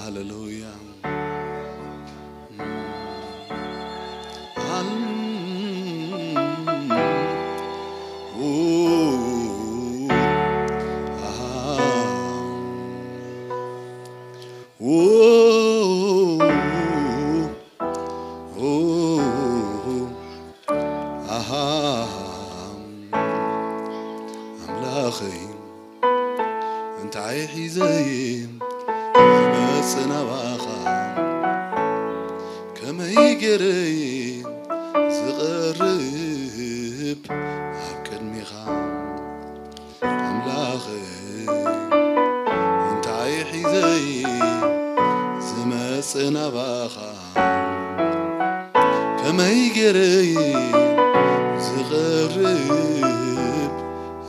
ሃሌሉያ። ኣምላኸይ እንታይ ሒዘ ዝመጽእ ናባኻ? ከመይ ገይረ ዝቐርብ ኣብ ቅድሜኻ? ኣምላኸይ እንታይ ሒዘ ዝመጽእ ናባኻ? ከመይ ገይረ ዝቐርብ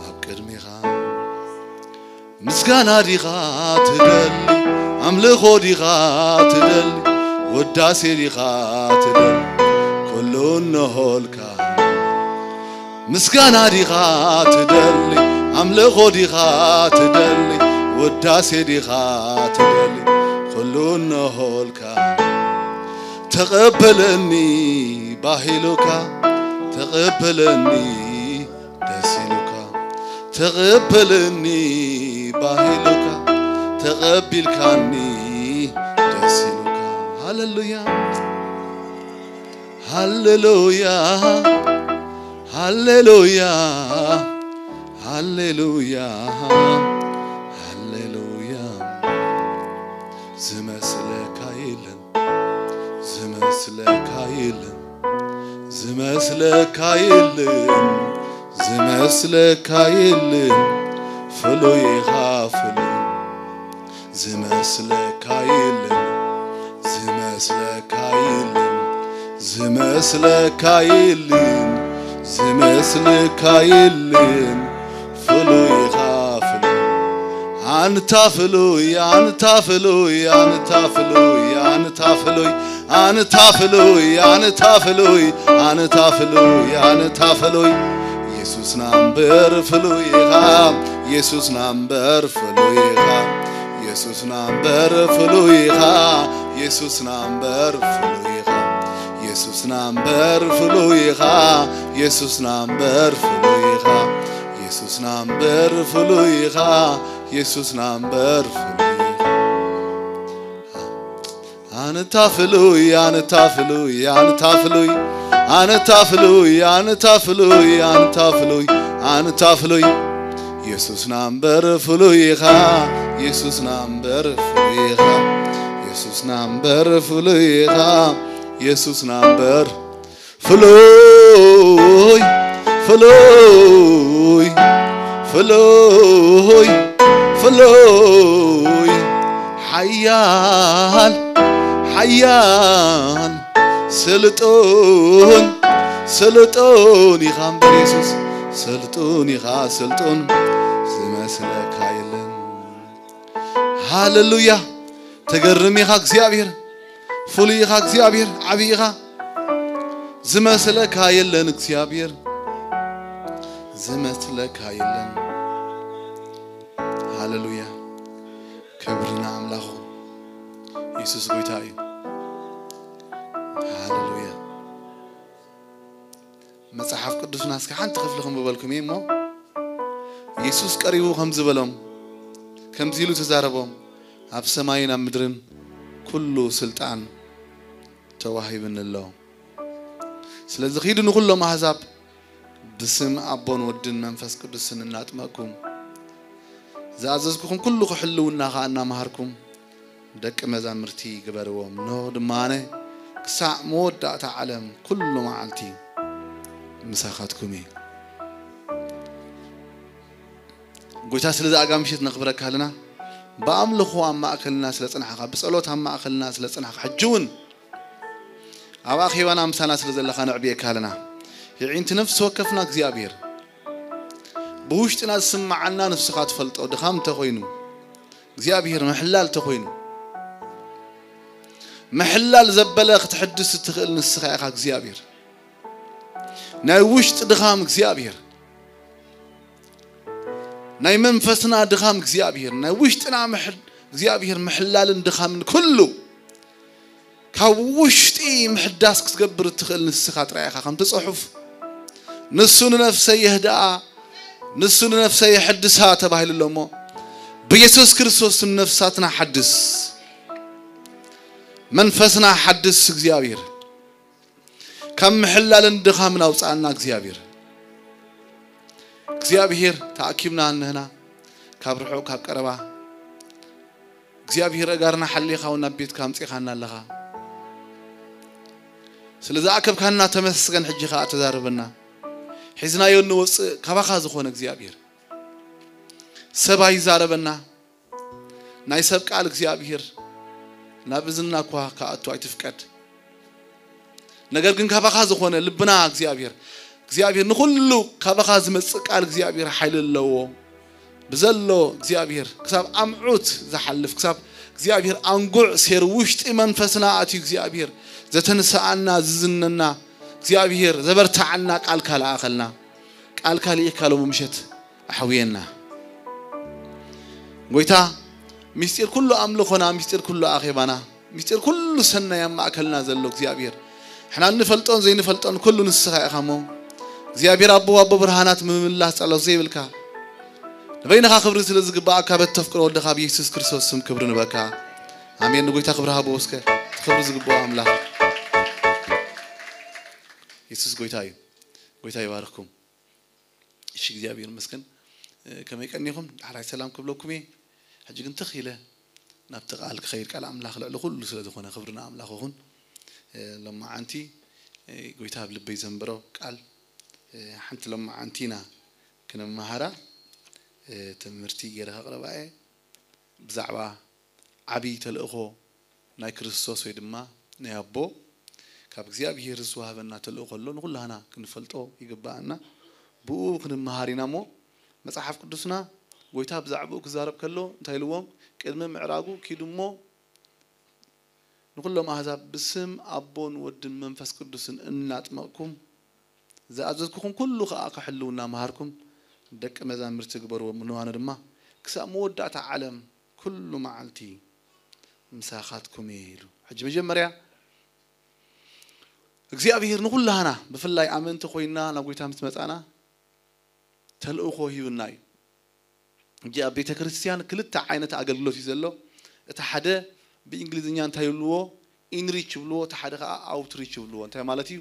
ኣብ ቅድሜኻ? ምስጋና ዲኻ ትደሊ? ኣምልኾ ዲኻ ትደሊ? ውዳሴ ዲኻ ትደሊ? ኩሉ እነሆልካ። ምስጋና ዲኻ ትደሊ? ኣምልኾ ዲኻ ትደሊ? ውዳሴ ዲኻ ትደሊ? ኩሉ እነሆልካ። ተቐበለኒ ባሂሉካ፣ ተቐበለኒ ደስ ኢሉካ፣ ተቐበለኒ ባሂሉካ፣ ተቐቢልካኒ ደስ ኢሉካ። ሃሌሉያ፣ ሃሌሉያ፣ ሃሌሉያ፣ ሃሌሉያ፣ ሃሌሉያ። ዝመስለካ የለን፣ ዝመስለካ የለን፣ ዝመስለካ የለን፣ ዝመስለካ የለን። ፍሉይ ኢኻ ፍሉይ። ዝመስለካ የለን፣ ዝመስለካ የለን፣ ዝመስለካ የለን፣ ዝመስለካ የለን። ፍሉይ ኢኻ ፍሉይ። ኣንታ ፍሉይ፣ ኣንታ ፍሉይ፣ ኣንታ ፍሉይ፣ ኣንታ ፍሉይ፣ ኣንታ ፍሉይ፣ ኣንታ ፍሉይ፣ ኣንታ ፍሉይ፣ ኣንታ ፍሉይ። የሱስና እምበር ፍሉይ ኢኻ፣ የሱስና እምበር ፍሉይ ኢኻ፣ የሱስና እምበር ፍሉይ ኢኻ፣ የሱስና እምበር ፍሉይ ኢኻ፣ የሱስና እምበር ፍሉይ ኢኻ፣ የሱስና እምበር ፍሉይ ኢኻ፣ የሱስና እምበር ፍሉይ ኢኻ፣ የሱስና እምበር ፍሉይ ኢኻ። ኣንታ ፍሉይ፣ ኣንታ ፍሉይ፣ ኣንታ ፍሉይ፣ ኣንታ ፍሉይ፣ ኣንታ ፍሉይ፣ ኣንታ ፍሉይ፣ ኣንታ ፍሉይ። የሱስና እምበር ፍሉይ ኢኻ፣ የሱስና እምበር ፍሉይ ኢኻ፣ የሱስና እምበር ፍሉይ ኢኻ፣ የሱስና እምበር ፍሉይ፣ ፍሉይ፣ ፍሉይ፣ ፍሉይ፣ ሓያል፣ ሓያል፣ ስልጡን፣ ስልጡን ኢኻ እምበር የሱስ፣ ስልጡን ኢኻ፣ ስልጡን ዝመስለካ የለን። ሃሌሉያ። ተገርም ኢኻ እግዚኣብሔር፣ ፍሉይ ኢኻ እግዚኣብሔር፣ ዓብዪ ኢኻ። ዝመስለካ የለን እግዚኣብሔር፣ ዝመስለካ የለን። ሃሌሉያ። ክብሪ ንኣምላኹ። የሱስ ጎይታ እዩ። ሃሌሉያ። መጽሓፍ ቅዱስና እስከ ሓንቲ ክፍሊ ከንብበልኩም እየ እሞ፣ የሱስ ቀሪቡ ከምዚ በሎም፣ ከምዚ ኢሉ ተዛረቦም፣ ኣብ ሰማይን ኣብ ምድርን ኩሉ ስልጣን ተዋሂብኒ ኣሎ። ስለዚ ኺዱ ንኹሎም ኣህዛብ ብስም ኣቦን ወድን መንፈስ ቅዱስን እናጥመቕኩም፣ ዝኣዘዝኩኹም ኩሉ ክሕልውና ኸኣ እናመሃርኩም ደቂ መዛምርቲ ግበርዎም። እንሆ ድማ ኣነ ክሳዕ መወዳእታ ዓለም ኩሉ መዓልቲ ምሳኻትኩም እየ። ጎይታ፣ ስለዚ ኣጋ ምሽት ነኽብረካ ኣለና። ብኣምልኾ ኣብ ማእከልና ስለ ጸናሕካ፣ ብጸሎት ኣብ ማእከልና ስለ ጸናሕካ፣ ሕጂ እውን ኣብ ኣኼባና ምሳና ስለ ዘለኻ ነዕብየካ ኣለና። የዒንቲ ነፍሲ ወከፍና እግዚኣብሔር፣ ብውሽጥና ዝስምዓና ንስኻ ትፈልጦ። ድኻም እንተኾይኑ እግዚኣብሔር፣ ምሕላል እንተኾይኑ፣ ምሕላል ዘበለ ክትሕድስ እትኽእል ንስኻ ኢኻ እግዚኣብሔር። ናይ ውሽጢ ድኻም እግዚኣብሔር፣ ናይ መንፈስና ድኻም እግዚኣብሔር፣ ናይ ውሽጥና ምሕ-፣ እግዚኣብሔር ምሕላልን ድኻምን ኩሉ ካብ ውሽጢ ምሕዳስ ክትገብር እትኽእል ንስኻ ጥራይ ኢኻ። ከምቲ ጽሑፍ፣ "ንሱ ንነፍሰይ የህድኣ፣ ንሱ ንነፍሰይ የሐድሳ" ተባሂሉ ኣሎ እሞ፣ ብየሱስ ክርስቶስ ስም ነፍሳትና ሓድስ፣ መንፈስና ሓድስ። እግዚኣብሔር ካብ ምሕላልን ድኻምን ኣውፅኣና። እግዚኣብሔር፣ እግዚኣብሔር ተኣኪብና እንህና፣ ካብ ርሑቕ ካብ ቀረባ፣ እግዚኣብሔር፣ ኣእጋርና ሓሊኻ እውን ናብ ቤትካ ኣምጺኻና ኣለኻ። ስለ ዝኣከብካና ተመስገን። ሕጂ ኸኣ ተዛረበና። ሒዝናዮ እንወጽእ ካባኻ ዝኾነ እግዚኣብሔር፣ ሰብ ኣይዛረበና። ናይ ሰብ ቃል እግዚኣብሔር ናብ እዝንና እኳ ክኣቱ ኣይትፍቀድ። ነገር ግን ካባኻ ዝኾነ ልብና እግዚኣብሔር፣ እግዚኣብሔር ንኹሉ ካባኻ ዝመጽእ ቃል እግዚኣብሔር ሓይሊ ኣለዎ። ብዘሎ እግዚኣብሔር ክሳብ ኣምዑት ዝሓልፍ፣ ክሳብ እግዚኣብሔር ኣንጉዕ ሴር ውሽጢ መንፈስና ኣትዩ እግዚኣብሔር ዘተንስኣና፣ ዝዝነና፣ እግዚኣብሔር ዘበርትዓና ቃልካ ለኣኸልና። ቃልካ ልኢኽካ ሎሚ ምሸት ኣሕውየና። ጎይታ፣ ምስጢር ኩሉ ኣምልኾና፣ ምስጢር ኩሉ ኣኼባና፣ ምስጢር ኩሉ ሰናይ ኣብ ማእከልና ዘሎ እግዚኣብሔር፣ ሕና እንፈልጦን ዘይንፈልጦን ኩሉ ንስኻ ኢኻ እሞ፣ እግዚኣብሔር ኣቦ፣ ኣቦ ብርሃናት፣ ምምላስ ጸሎት ዘይብልካ፣ ንበይንኻ ክብሪ ስለ ዝግባኣካ፣ በተፍቅሮ ወልድኻ ብየሱስ ክርስቶስ ስም ክብሪ ንበካ። ኣሜን። ንጎይታ ክብሪ ሃቦ እስከ፣ ክብሪ ዝግባኦ ኣምላኽ። የሱስ ጎይታ እዩ። ጎይታ ይባርኽኩም። እሺ፣ እግዚኣብሔር ይመስገን። እ፣ ከመይ ቀኒኹም? ዳሕራይ ሰላም ክብለኩም እየ። ሕጂ ግን ትኽ ኢለ ናብቲ ቃል ክኸይድ፣ ቃል ኣምላኽ ልዕሊ ኩሉ ስለ ዝኾነ፣ ክብሪ ንኣምላኽ ይኹን። እ፣ ሎማዓንቲ፣ እ፣ ጎይታ ኣብ ልበይ ዘንበሮ ቃል፣ እ፣ ሓንቲ ሎማዓንቲ ኢና ክንመሃራ፣ እ፣ ትምህርቲ ገይረ ከቕርባ እየ። ብዛዕባ ዓብዪ ተልእኾ ናይ ክርስቶስ ወይ ድማ ናይ ኣቦ ካብ እግዚኣብሔር ዝተዋህበና ተልእኾ ኣሎ። ንኹላህና ክንፈልጦ ይግባኣና። ብኡ ክንመሃር ኢና እሞ፣ መጽሓፍ ቅዱስና ጎይታ ብዛዕባኡ ክዛረብ ከሎ እንታይ ኢልዎም? ቅድሚ ምዕራጉ ኪዱ እሞ ንኹሎም ኣህዛብ ብስም ኣቦን ወድን መንፈስ ቅዱስን እናጥመቕኩም ዝኣዘዝኩኹም ኩሉ ኸኣ ክሕልዉ እናመሃርኩም ደቂ መዛሙርቲ ግበርዎም። ንዋነ ድማ ክሳብ መወዳእታ ዓለም ኩሉ መዓልቲ ምሳኻትኩም እየ ኢሉ። ሕጂ መጀመርያ እግዚኣብሔር ንኹላህና ብፍላይ ኣመንቲ ኮይና ናብ ጎይታ ምስ መጻና ተልእኾ ሂብና እዩ። ሕጂ ኣብ ቤተ ክርስቲያን ክልተ ዓይነት ኣገልግሎት እዩ ዘሎ። እቲ ሓደ ብእንግሊዝኛ እንታይ ይብልዎ? ኢንሪች ይብልዎ፣ እቲ ሓደ ኸዓ ኣውትሪች ይብልዎ። እንታይ ማለት እዩ?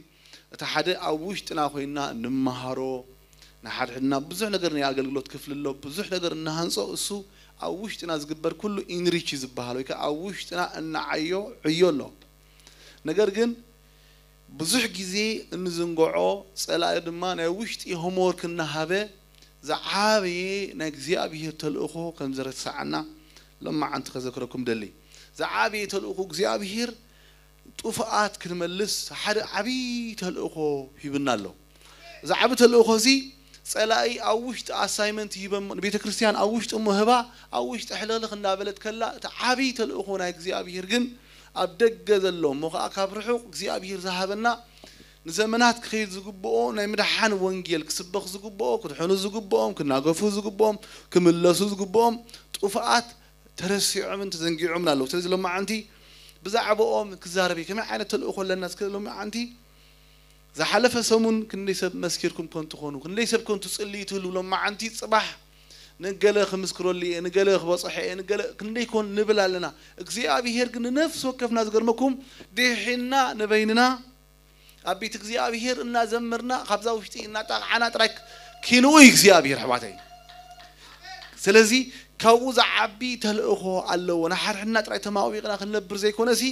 እቲ ሓደ ኣብ ውሽጥና ኮይና እንመሃሮ፣ ንሓድሕድና ብዙሕ ነገር ናይ ኣገልግሎት ክፍሊ ኣሎ፣ ብዙሕ ነገር እንሃንጾ፣ እሱ ኣብ ውሽጥና ዝግበር ኩሉ ኢንሪች እዩ ዝበሃል፣ ወይ ከዓ ኣብ ውሽጥና እንዓዮ ዕዮ ኣሎ። ነገር ግን ብዙሕ ግዜ እንዝንግዖ፣ ጸላኢ ድማ ናይ ውሽጢ ሆምወርክ እናሃበ ዝዓበየ ናይ እግዚኣብሔር ተልእኾ ከም ዝረስዓና ሎማዓንቲ ከዘክረኩም ደሊ። ዝዓበየ ተልእኾ እግዚኣብሔር ጥፉኣት ክንመልስ ሓደ ዓብዪ ተልእኾ ሂብና ኣሎ። እዚ ዓቢ ተልእኾ እዚ ጸላኢ ኣብ ውሽጢ ኣሳይመንት ሂበ፣ ንቤተ ክርስቲያን ኣብ ውሽጢ እሞ ህባ፣ ኣብ ውሽጢ ሕልኽልኽ እናበለት ከላ፣ እቲ ዓብዪ ተልእኾ ናይ እግዚኣብሔር ግን ኣብ ደገ ዘሎ እሞ ኸዓ ካብ ርሑቕ እግዚኣብሔር ዝሃበና ንዘመናት ክኸይድ ዝግብኦ ናይ ምድሓን ወንጌል ክስበኽ ዝግብኦ፣ ክድሕኑ ዝግብኦም፣ ክናገፉ ዝግብኦም፣ ክምለሱ ዝግብኦም ጥፉኣት ተረሲዖምን ተዘንጊዖምን ኣለዉ። ስለዚ ሎማዓንቲ ብዛዕባኦም ክዛረብ እየ። ከመይ ዓይነት ተልእኾ ኣለና? እስከ ሎማዓንቲ ዝሓለፈ ሰሙን ክንደይ ሰብ መስኪርኩም ኮን ትኾኑ፣ ክንደይ ሰብ ኮን ትጽልዩ ትህልው። ሎማዓንቲ ጽባሕ ንገለ ክምስክረሉ እየ፣ ንገለ ክበጽሖ እየ፣ ንገለ ክንደይ ኮን ንብል ኣለና። እግዚኣብሔር ግን ንነፍሲ ወከፍና ዝገርመኩም ድሒና ንበይንና ኣብ ቤት እግዚኣብሔር እናዘመርና ካብዛ ውሽጢ እናጣቕዓና ጥራይ ኪንኡ እዩ እግዚኣብሔር ኣሕዋተይ። ስለዚ ካብኡ ዝዓቢ ተልእኾ ኣለዎ። ንሓድሕድና ጥራይ ተማዊቕና ክንነብር ዘይኮነሲ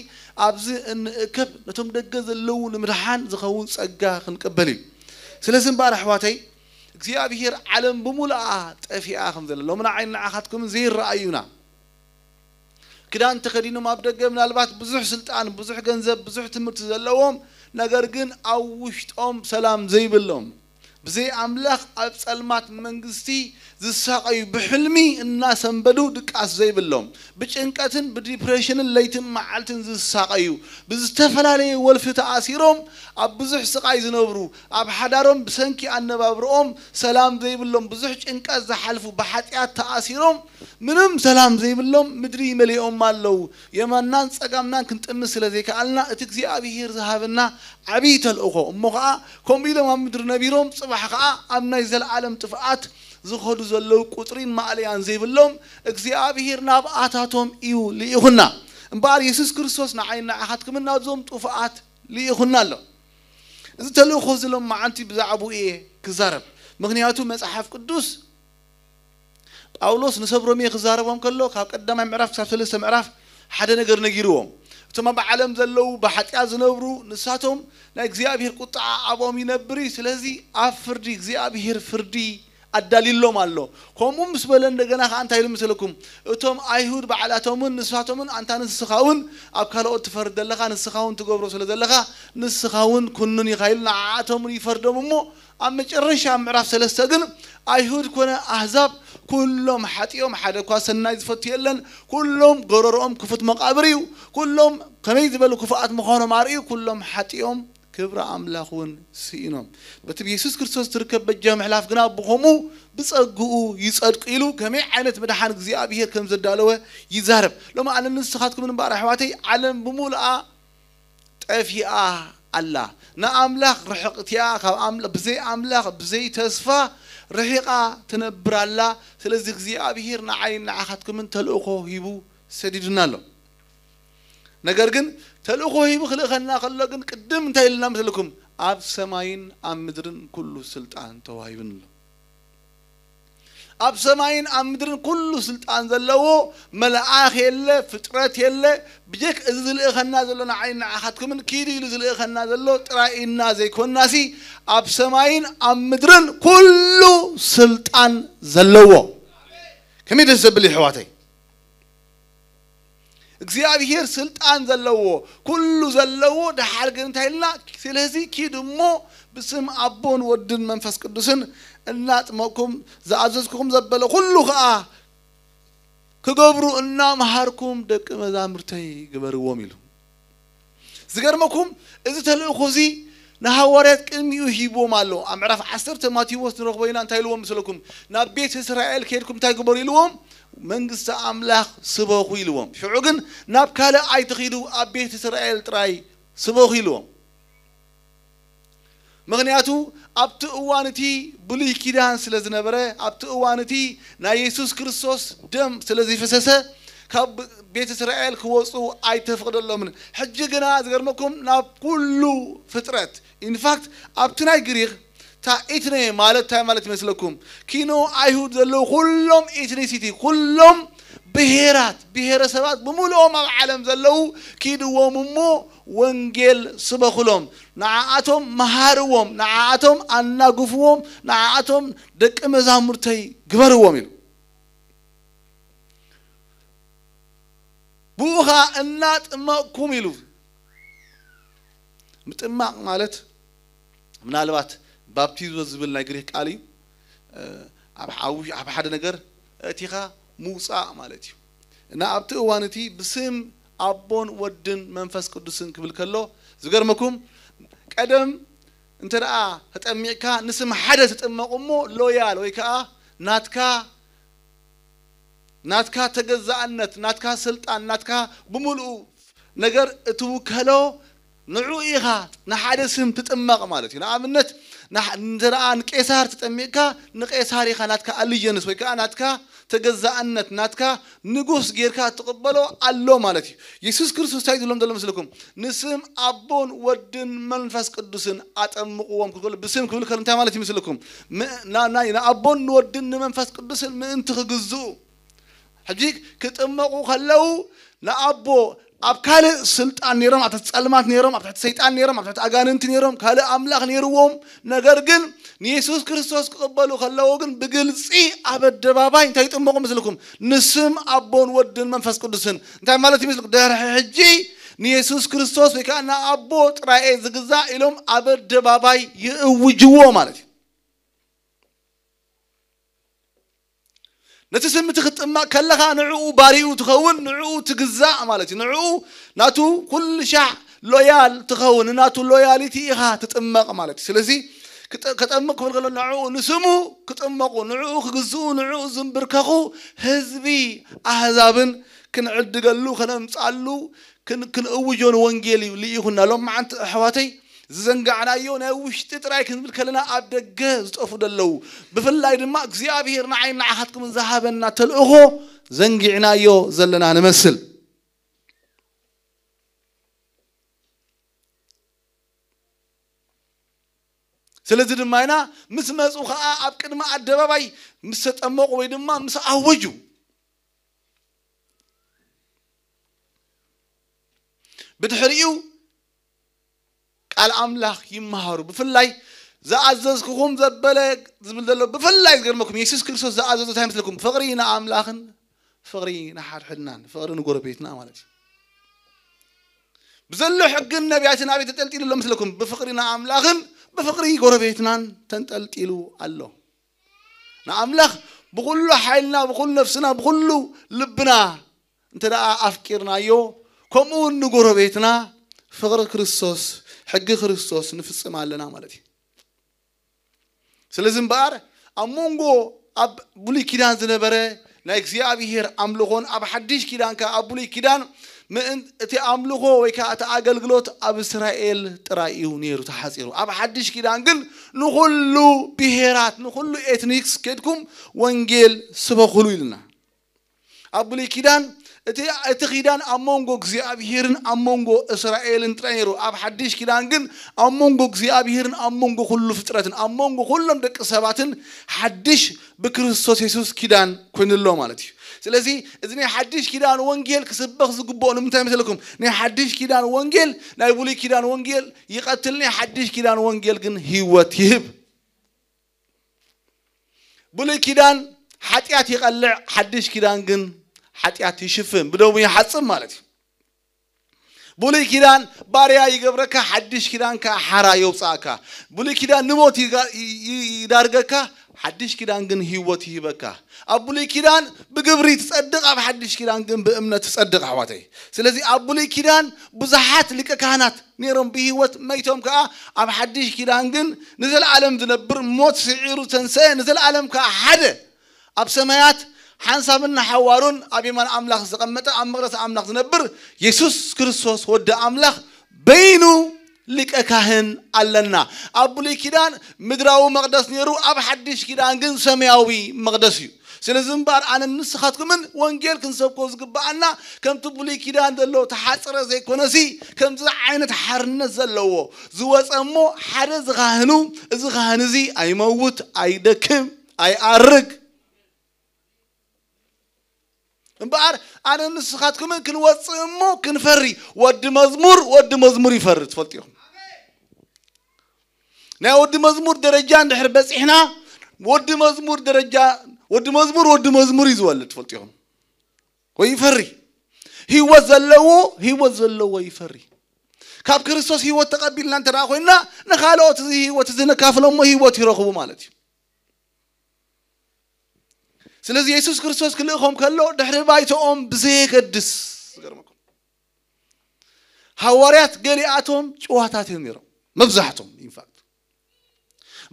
ኣብዚ እንእከብ ነቶም ደገ ዘለዉ ንምድሓን ዝኸውን ጸጋ ክንቅበል እዩ። ስለዚ እምበኣር ኣሕዋተይ እግዚኣብሔር ዓለም ብምሉኣ ጠፊኣ ከም ዘላ ሎሚ ንዓይ ንዓኻትኩምን ዘይረኣዩና ክዳን ተኸዲኖም ኣብ ደገ ምናልባት ብዙሕ ስልጣን፣ ብዙሕ ገንዘብ፣ ብዙሕ ትምህርቲ ዘለዎም ነገር ግን ኣብ ውሽጦም ሰላም ዘይብሎም ብዘይ ኣምላኽ ኣብ ጸልማት መንግስቲ ዝሳቐዩ፣ ብሕልሚ እናሰንበዱ ድቃስ ዘይብሎም፣ ብጭንቀትን ብዲፕሬሽንን ለይትን መዓልትን ዝሳቐዩ፣ ብዝተፈላለየ ወልፊ ተኣሲሮም ኣብ ብዙሕ ስቓይ ዝነብሩ፣ ኣብ ሓዳሮም ብሰንኪ ኣነባብርኦም ሰላም ዘይብሎም፣ ብዙሕ ጭንቀት ዝሓልፉ፣ ብሓጢኣት ተኣሲሮም ምንም ሰላም ዘይብሎም ምድሪ መሊኦም ኣለዉ። የማንናን ጸጋምናን ክንጥምት ስለ ዘይከኣልና፣ እቲ እግዚኣብሄር ዝሃበና ዓብዪ ተልእኾ እሞ ኸኣ ከምኡ ኢሎም ኣብ ምድሪ ነቢሮም፣ ጽባሕ ኸኣ ኣብ ናይ ዘለኣለም ጥፍኣት ዝኸዱ ዘለዉ ቁጽሪን ማእለያን ዘይብሎም እግዚኣብሄር ናብኣታቶም እዩ ልኢኹና። እምበኣር የሱስ ክርስቶስ ንዓይን ንዓኻትኩምን ናብዞም ጥፉኣት ልኢኹና ኣሎ። እዚ ተልእኾ እዚ ሎም መዓንቲ ብዛዕባኡ እየ ክዛረብ። ምኽንያቱ መጽሓፍ ቅዱስ ጳውሎስ ንሰብ ሮሜ ክዛረቦም ከሎ ካብ ቀዳማይ ምዕራፍ ክሳብ ሰለስተ ምዕራፍ ሓደ ነገር ነጊርዎም። እቶም ኣብ ዓለም ዘለዉ ብሓጢኣት ዝነብሩ ንሳቶም ናይ እግዚኣብሔር ቁጥዓ ኣብኦም ይነብር እዩ። ስለዚ ኣብ ፍርዲ እግዚኣብሔር ፍርዲ ኣዳልዩሎም ኣሎ። ከምኡ ምስ በለ እንደገና ከዓ እንታይ ኢሉ መሰለኩም? እቶም ኣይሁድ ባዕላቶምን ንሳቶምን ኣንታ ንስኻ እውን ኣብ ካልኦት ትፈርድ ዘለኻ ንስኻ እውን ትገብሮ ስለ ዘለኻ ንስኻ እውን ኩኑን ኢኻ ኢሉ ንዓኣቶም እውን ይፈርዶም እሞ ኣብ መጨረሻ ምዕራፍ ሰለስተ ግን ኣይሁድ ኮነ ኣህዛብ ኩሎም ሓጢኦም ሓደ እኳ ሰናይ ዝፈቱ የለን። ኩሎም ጎረርኦም ክፉት መቃብር እዩ። ኩሎም ከመይ ዝበሉ ክፉኣት ምዃኖም ኣርእዩ ኩሎም ሓጢኦም ክብሪ ኣምላኽ እውን ስኢኖም። በቲ ብየሱስ ክርስቶስ ዝርከብ በጃ ምሕላፍ ግና ብኸምኡ ብጸግኡ ይጸድቁ ኢሉ ከመይ ዓይነት ምድሓን እግዚኣብሔር ከም ዘዳለወ ይዛረብ። ሎሚ ኣነ ንስኻትኩም እምበኣር ኣሕዋተይ ዓለም ብምሉኣ ጠፊኣ ኣላ። ንኣምላኽ ርሕቕቲኣ ካብ ኣምላ- ብዘይ ኣምላኽ ብዘይ ተስፋ ርሒቓ ትነብር ኣላ። ስለዚ እግዚኣብሔር ንዓይ ንዓኻትኩምን ተልእኾ ሂቡ ሰዲዱና ኣሎ። ነገር ግን ተልእኾ ሂቡ ክልእኸና ከሎ ግን ቅድም እንታይ ኢልና መስለኩም? ኣብ ሰማይን ኣብ ምድርን ኩሉ ስልጣን ተዋሂቡን ኣሎ። ኣብ ሰማይን ኣብ ምድርን ኩሉ ስልጣን ዘለዎ መልኣኽ የለ፣ ፍጥረት የለ፣ ብጀክ እዚ ዝልእኸና ዘሎ ንዓይ ንዓኻትኩምን ኪዱ ኢሉ ዝልእኸና ዘሎ ጥራይ ኢና ዘይኮናሲ ኣብ ሰማይን ኣብ ምድርን ኩሉ ስልጣን ዘለዎ። ከመይ ደስ ዘብል እዩ ኣሕዋተይ። እግዚኣብሔር ስልጣን ዘለዎ ኩሉ ዘለዎ ደሓር ግን እንታይ ኢልና? ስለዚ ኪድ እሞ ብስም ኣቦን ወድን መንፈስ ቅዱስን እናጥመቅኩም ዝኣዘዝኩኹም ዘበለ ኩሉ ከዓ ክገብሩ እናምሃርኩም ደቂ መዛሙርተይ ግበርዎም ኢሉ። ዝገርመኩም እዚ ተልእኮ እዚ ንሃዋርያት ቅድሚኡ ሂብዎም ኣሎ። ኣብ ምዕራፍ ዓሰርተ ማቴዎስ ንረኽቦ ኢና። እንታይ ኢልዎም ምስለኩም? ናብ ቤት እስራኤል ከድኩም እንታይ ግበሩ ኢልዎም? መንግስቲ ኣምላኽ ስበኹ ኢልዎም። ሽዑ ግን ናብ ካልእ ኣይትኺዱ፣ ኣብ ቤት እስራኤል ጥራይ ስበኹ ኢልዎም። ምኽንያቱ ኣብቲ እዋን እቲ ብሉይ ኪዳን ስለ ዝነበረ፣ ኣብቲ እዋን እቲ ናይ የሱስ ክርስቶስ ደም ስለ ዘይፈሰሰ ካብ ቤት እስራኤል ክወፁ ኣይተፈቕደሎምን። ሕጂ ግና ዝገርመኩም ናብ ኩሉ ፍጥረት ኢንፋክት ኣብቲ ናይ ግሪክ እታ ኢትኔ ማለት እንታይ ማለት ይመስለኩም? ኪኖ ኣይሁድ ዘለዉ ኩሎም ኢትኒሲቲ ኩሎም ብሄራት ብሄረሰባት ብምልኦም ኣብ ዓለም ዘለዉ ኪድዎም እሞ ወንጌል ስበኹሎም፣ ንዓኣቶም መሃርዎም፣ ንዓኣቶም ኣናግፍዎም፣ ንዓኣቶም ደቂ መዛሙርተይ ግበርዎም ኢሉ። ብኡ ኸዓ እናጥመቕኩም ኢሉ። ምጥማቕ ማለት ምናልባት ባፕቲዞ ዝብል ናይ ግሪክ ቃል እዩ። ኣብ ሓደ ነገር እቲኻ ምውፃእ ማለት እዩ። እና ኣብቲ እዋን እቲ ብስም ኣቦን ወድን መንፈስ ቅዱስን ክብል ከሎ ዝገርመኩም ቀደም እንተ ደኣ ተጠሚቕካ ንስም ሓደ ትጥመቕ እሞ ሎያል ወይ ከዓ ናትካ ናትካ ተገዛእነት ናትካ ስልጣን ናትካ ብምልኡ ነገር እትውከሎ ንዑ ኢኻ ንሓደ ስም ትጥመቕ ማለት እዩ። ንኣብነት እንተ ደኣ ንቄሳር ትጠሚቕካ ንቄሳር ኢኻ ናትካ ኣልየንስ ወይ ከዓ ናትካ ተገዛእነት ናትካ ንጉስ ጌርካ ትቕበሎ ኣሎ ማለት እዩ። የሱስ ክርስቶስ እንታይ ዝብሎም ዘሎ መስለኩም? ንስም ኣቦን ወድን መንፈስ ቅዱስን ኣጠምቕዎም ክብል ብስም ክብል ከሎ እንታይ ማለት ይመስለኩም? ንኣቦን ንወድን ንመንፈስ ቅዱስን ምእንቲ ክግዝኡ ሕጂ ክጥመቑ ከለዉ ንኣቦ ኣብ ካልእ ስልጣን ነይሮም ኣብ ትሕቲ ጸልማት ነይሮም ኣብ ትሕቲ ሰይጣን ነይሮም ኣብ ትሕቲ ኣጋንንቲ ነይሮም ካልእ ኣምላኽ ነይርዎም። ነገር ግን ንየሱስ ክርስቶስ ክቕበሉ ከለዉ ግን ብግልጺ ኣብ ኣደባባይ እንታይ ይጥመቑ መስልኩም? ንስም ኣቦን ወድን መንፈስ ቅዱስን እንታይ ማለት ይመስልኩም? ድሕሪ ሕጂ ንየሱስ ክርስቶስ ወይ ከዓ ንኣቦ ጥራኤ ዝግዛእ ኢሎም ኣብ ኣደባባይ ይእውጅዎ ማለት እዩ። እቲ ስም እቲ ክትጥመቕ ከለኻ ንዕኡ ባሪኡ ትኸውን፣ ንዕኡ ትግዛእ ማለት እዩ። ንዕኡ ናቱ ኩሉ ሻዕ ሎያል ትኸውን፣ ናቱ ሎያሊቲ ኢኻ ትጥመቕ ማለት እዩ። ስለዚ ክጠ- ከጠምቕ ክብል ከሎ ንዕኡ ንስሙ ክጥመቑ፣ ንዕኡ ክግዝኡ፣ ንዕኡ ዝንብርከኹ ህዝቢ ኣህዛብን ክንዕድገሉ፣ ከነምጻሉ፣ ክን- ክንእውጆ ንወንጌል እዩ ልኢኹና። ሎም መዓንቲ ኣሕዋተይ ዝዘንጋዕናዮ ናይ ውሽጢ ጥራይ ክንብል ከለና ኣብ ደገ ዝጠፉ ደለዉ። ብፍላይ ድማ እግዚኣብሔር ንዓይ ንዓኻትኩምን ዝሃበና ተልእኾ ዘንጊዕናዮ ዘለና ንመስል። ስለዚ ድማ ኢና ምስ መጹ ኸኣ ኣብ ቅድሚ ኣደባባይ ምስ ተጠመቑ ወይ ድማ ምስ ኣወጁ ብድሕሪኡ ቃል ኣምላኽ ይመሃሩ። ብፍላይ ዝኣዘዝኩኹም ዘበለ ዝብል ዘሎ ብፍላይ ዝገርመኩም የሱስ ክርስቶስ ዝኣዘዞ እንታይ መስለኩም? ፍቕሪ ንኣምላኽን ፍቕሪ ንሓድሕድናን ፍቕሪ ንጎረቤትና ማለት እዩ። ብዘሎ ሕግን ነቢያትን ኣበይ ተንጠልጢሉ ኣሎ መስለኩም? ብፍቕሪ ንኣምላኽን ብፍቕሪ ጎረቤትናን ተንጠልጢሉ ኣሎ። ንኣምላኽ ብኹሉ ሓይልና ብኹሉ ነፍስና ብኹሉ ልብና እንተ ደኣ ኣፍቂርናዮ ከምኡ እውን ንጎረቤትና ፍቕሪ ክርስቶስ ሕጊ ክርስቶስ ንፍጽም ኣለና ማለት እዩ። ስለዚ እምበኣር ኣብ መንጎ ኣብ ብሉይ ኪዳን ዝነበረ ናይ እግዚኣብሔር ኣምልኾን ኣብ ሓድሽ ኪዳን ከኣ ኣብ ብሉይ ኪዳን ምእን እቲ ኣምልኾ ወይ ከኣ እቲ ኣገልግሎት ኣብ እስራኤል ጥራይ እዩ ነይሩ ተሓጺሩ። ኣብ ሓድሽ ኪዳን ግን ንኹሉ ብሄራት ንኹሉ ኤትኒክስ ከድኩም ወንጌል ስበኹሉ ኢልና። ኣብ ብሉይ ኪዳን እቲ እቲ ኪዳን ኣብ መንጎ እግዚኣብሄርን ኣብ መንጎ እስራኤልን ጥራይ ነይሩ። ኣብ ሓድሽ ኪዳን ግን ኣብ መንጎ እግዚኣብሄርን ኣብ መንጎ ኩሉ ፍጥረትን ኣብ መንጎ ኩሎም ደቂ ሰባትን ሓድሽ ብክርስቶስ የሱስ ኪዳን ኮይኑሎ ማለት እዩ። ስለዚ እዚ ናይ ሓድሽ ኪዳን ወንጌል ክስበኽ ዝግብኦ ንምንታይ መሰለኩም? ናይ ሓድሽ ኪዳን ወንጌል ናይ ብሉይ ኪዳን ወንጌል ይቐትል፣ ናይ ሓድሽ ኪዳን ወንጌል ግን ህይወት ይህብ። ብሉይ ኪዳን ሓጢኣት ይቐልዕ፣ ሓድሽ ኪዳን ግን ሓጢኣት ይሽፍን፣ ብደሙ ይሓጽብ ማለት እዩ። ብሉይ ኪዳን ባርያ ይገብረካ፣ ሓድሽ ኪዳን ከኣ ሓራ የውጽኣካ። ብሉይ ኪዳን ንሞት ይጋ- ይ- ይ- ይዳርገካ፣ ሓድሽ ኪዳን ግን ህይወት ይህበካ። ኣብ ብሉይ ኪዳን ብግብሪ ትጸድቕ፣ ኣብ ሓድሽ ኪዳን ግን ብእምነት ትጸድቕ ኣሕዋተይ። ስለዚ ኣብ ብሉይ ኪዳን ብዙሓት ሊቀ ካህናት ነይሮም ብህይወት መይቶም ከኣ ኣብ ሓድሽ ኪዳን ግን ንዘለኣለም ዝነብር ሞት ስዒሩ ተንሰአ ንዘለኣለም ከኣ ሓደ ኣብ ሰማያት ሓንሳብን ሓዋሩን ኣብ የማን ኣምላኽ ዝቐመጠ ኣብ መቕደስ ኣምላኽ ዝነብር የሱስ ክርስቶስ ወዲ ኣምላኽ በይኑ ሊቀ ካህን ኣለና። ኣብ ብሉይ ኪዳን ምድራዊ መቕደስ ነይሩ፣ ኣብ ሓድሽ ኪዳን ግን ሰማያዊ መቕደስ እዩ። ስለዚ እምበኣር ኣነ ንስኻትኩምን ወንጌል ክንሰብኮ ዝግብኣና ከምቲ ብሉይ ኪዳን ዘሎ ተሓጽረ ዘይኮነሲ ከምዚ ዓይነት ሓርነት ዘለዎ ዝወፀ እሞ ሓደ ዝኻህኑ እዚ ካህን እዚ ኣይመውት ኣይደክም ኣይኣርግ እምበኣር ኣነ ንስኻትኩምን ክንወፅእ እሞ ክንፈሪ ወዲ መዝሙር ወዲ መዝሙር ይፈሪ ትፈልጡ ኢኹም ናይ ወዲ መዝሙር ደረጃ እንድሕር በፂሕና ወዲ መዝሙር ደረጃ ወዲ መዝሙር ወዲ መዝሙር እዩ ዝወልድ ትፈልጡ ኢኹም ወይ ይፈሪ ህይወት ዘለዎ ህይወት ዘለዎ ይፈሪ ካብ ክርስቶስ ህይወት ተቐቢልና እንተ ኮይንና ንኻልኦት እዚ ህይወት እዚ ነካፍሎሞ ህይወት ይረኽቡ ማለት እዩ ስለዚ የሱስ ክርስቶስ ክልእኾም ከሎ ድሕሪ ባይተኦም ብዘየገድስ ዝገርመኩም ሃዋርያት ገሊኣቶም ጭዋታት እዮም ነይሮም መብዛሕቶም ኢንፋክት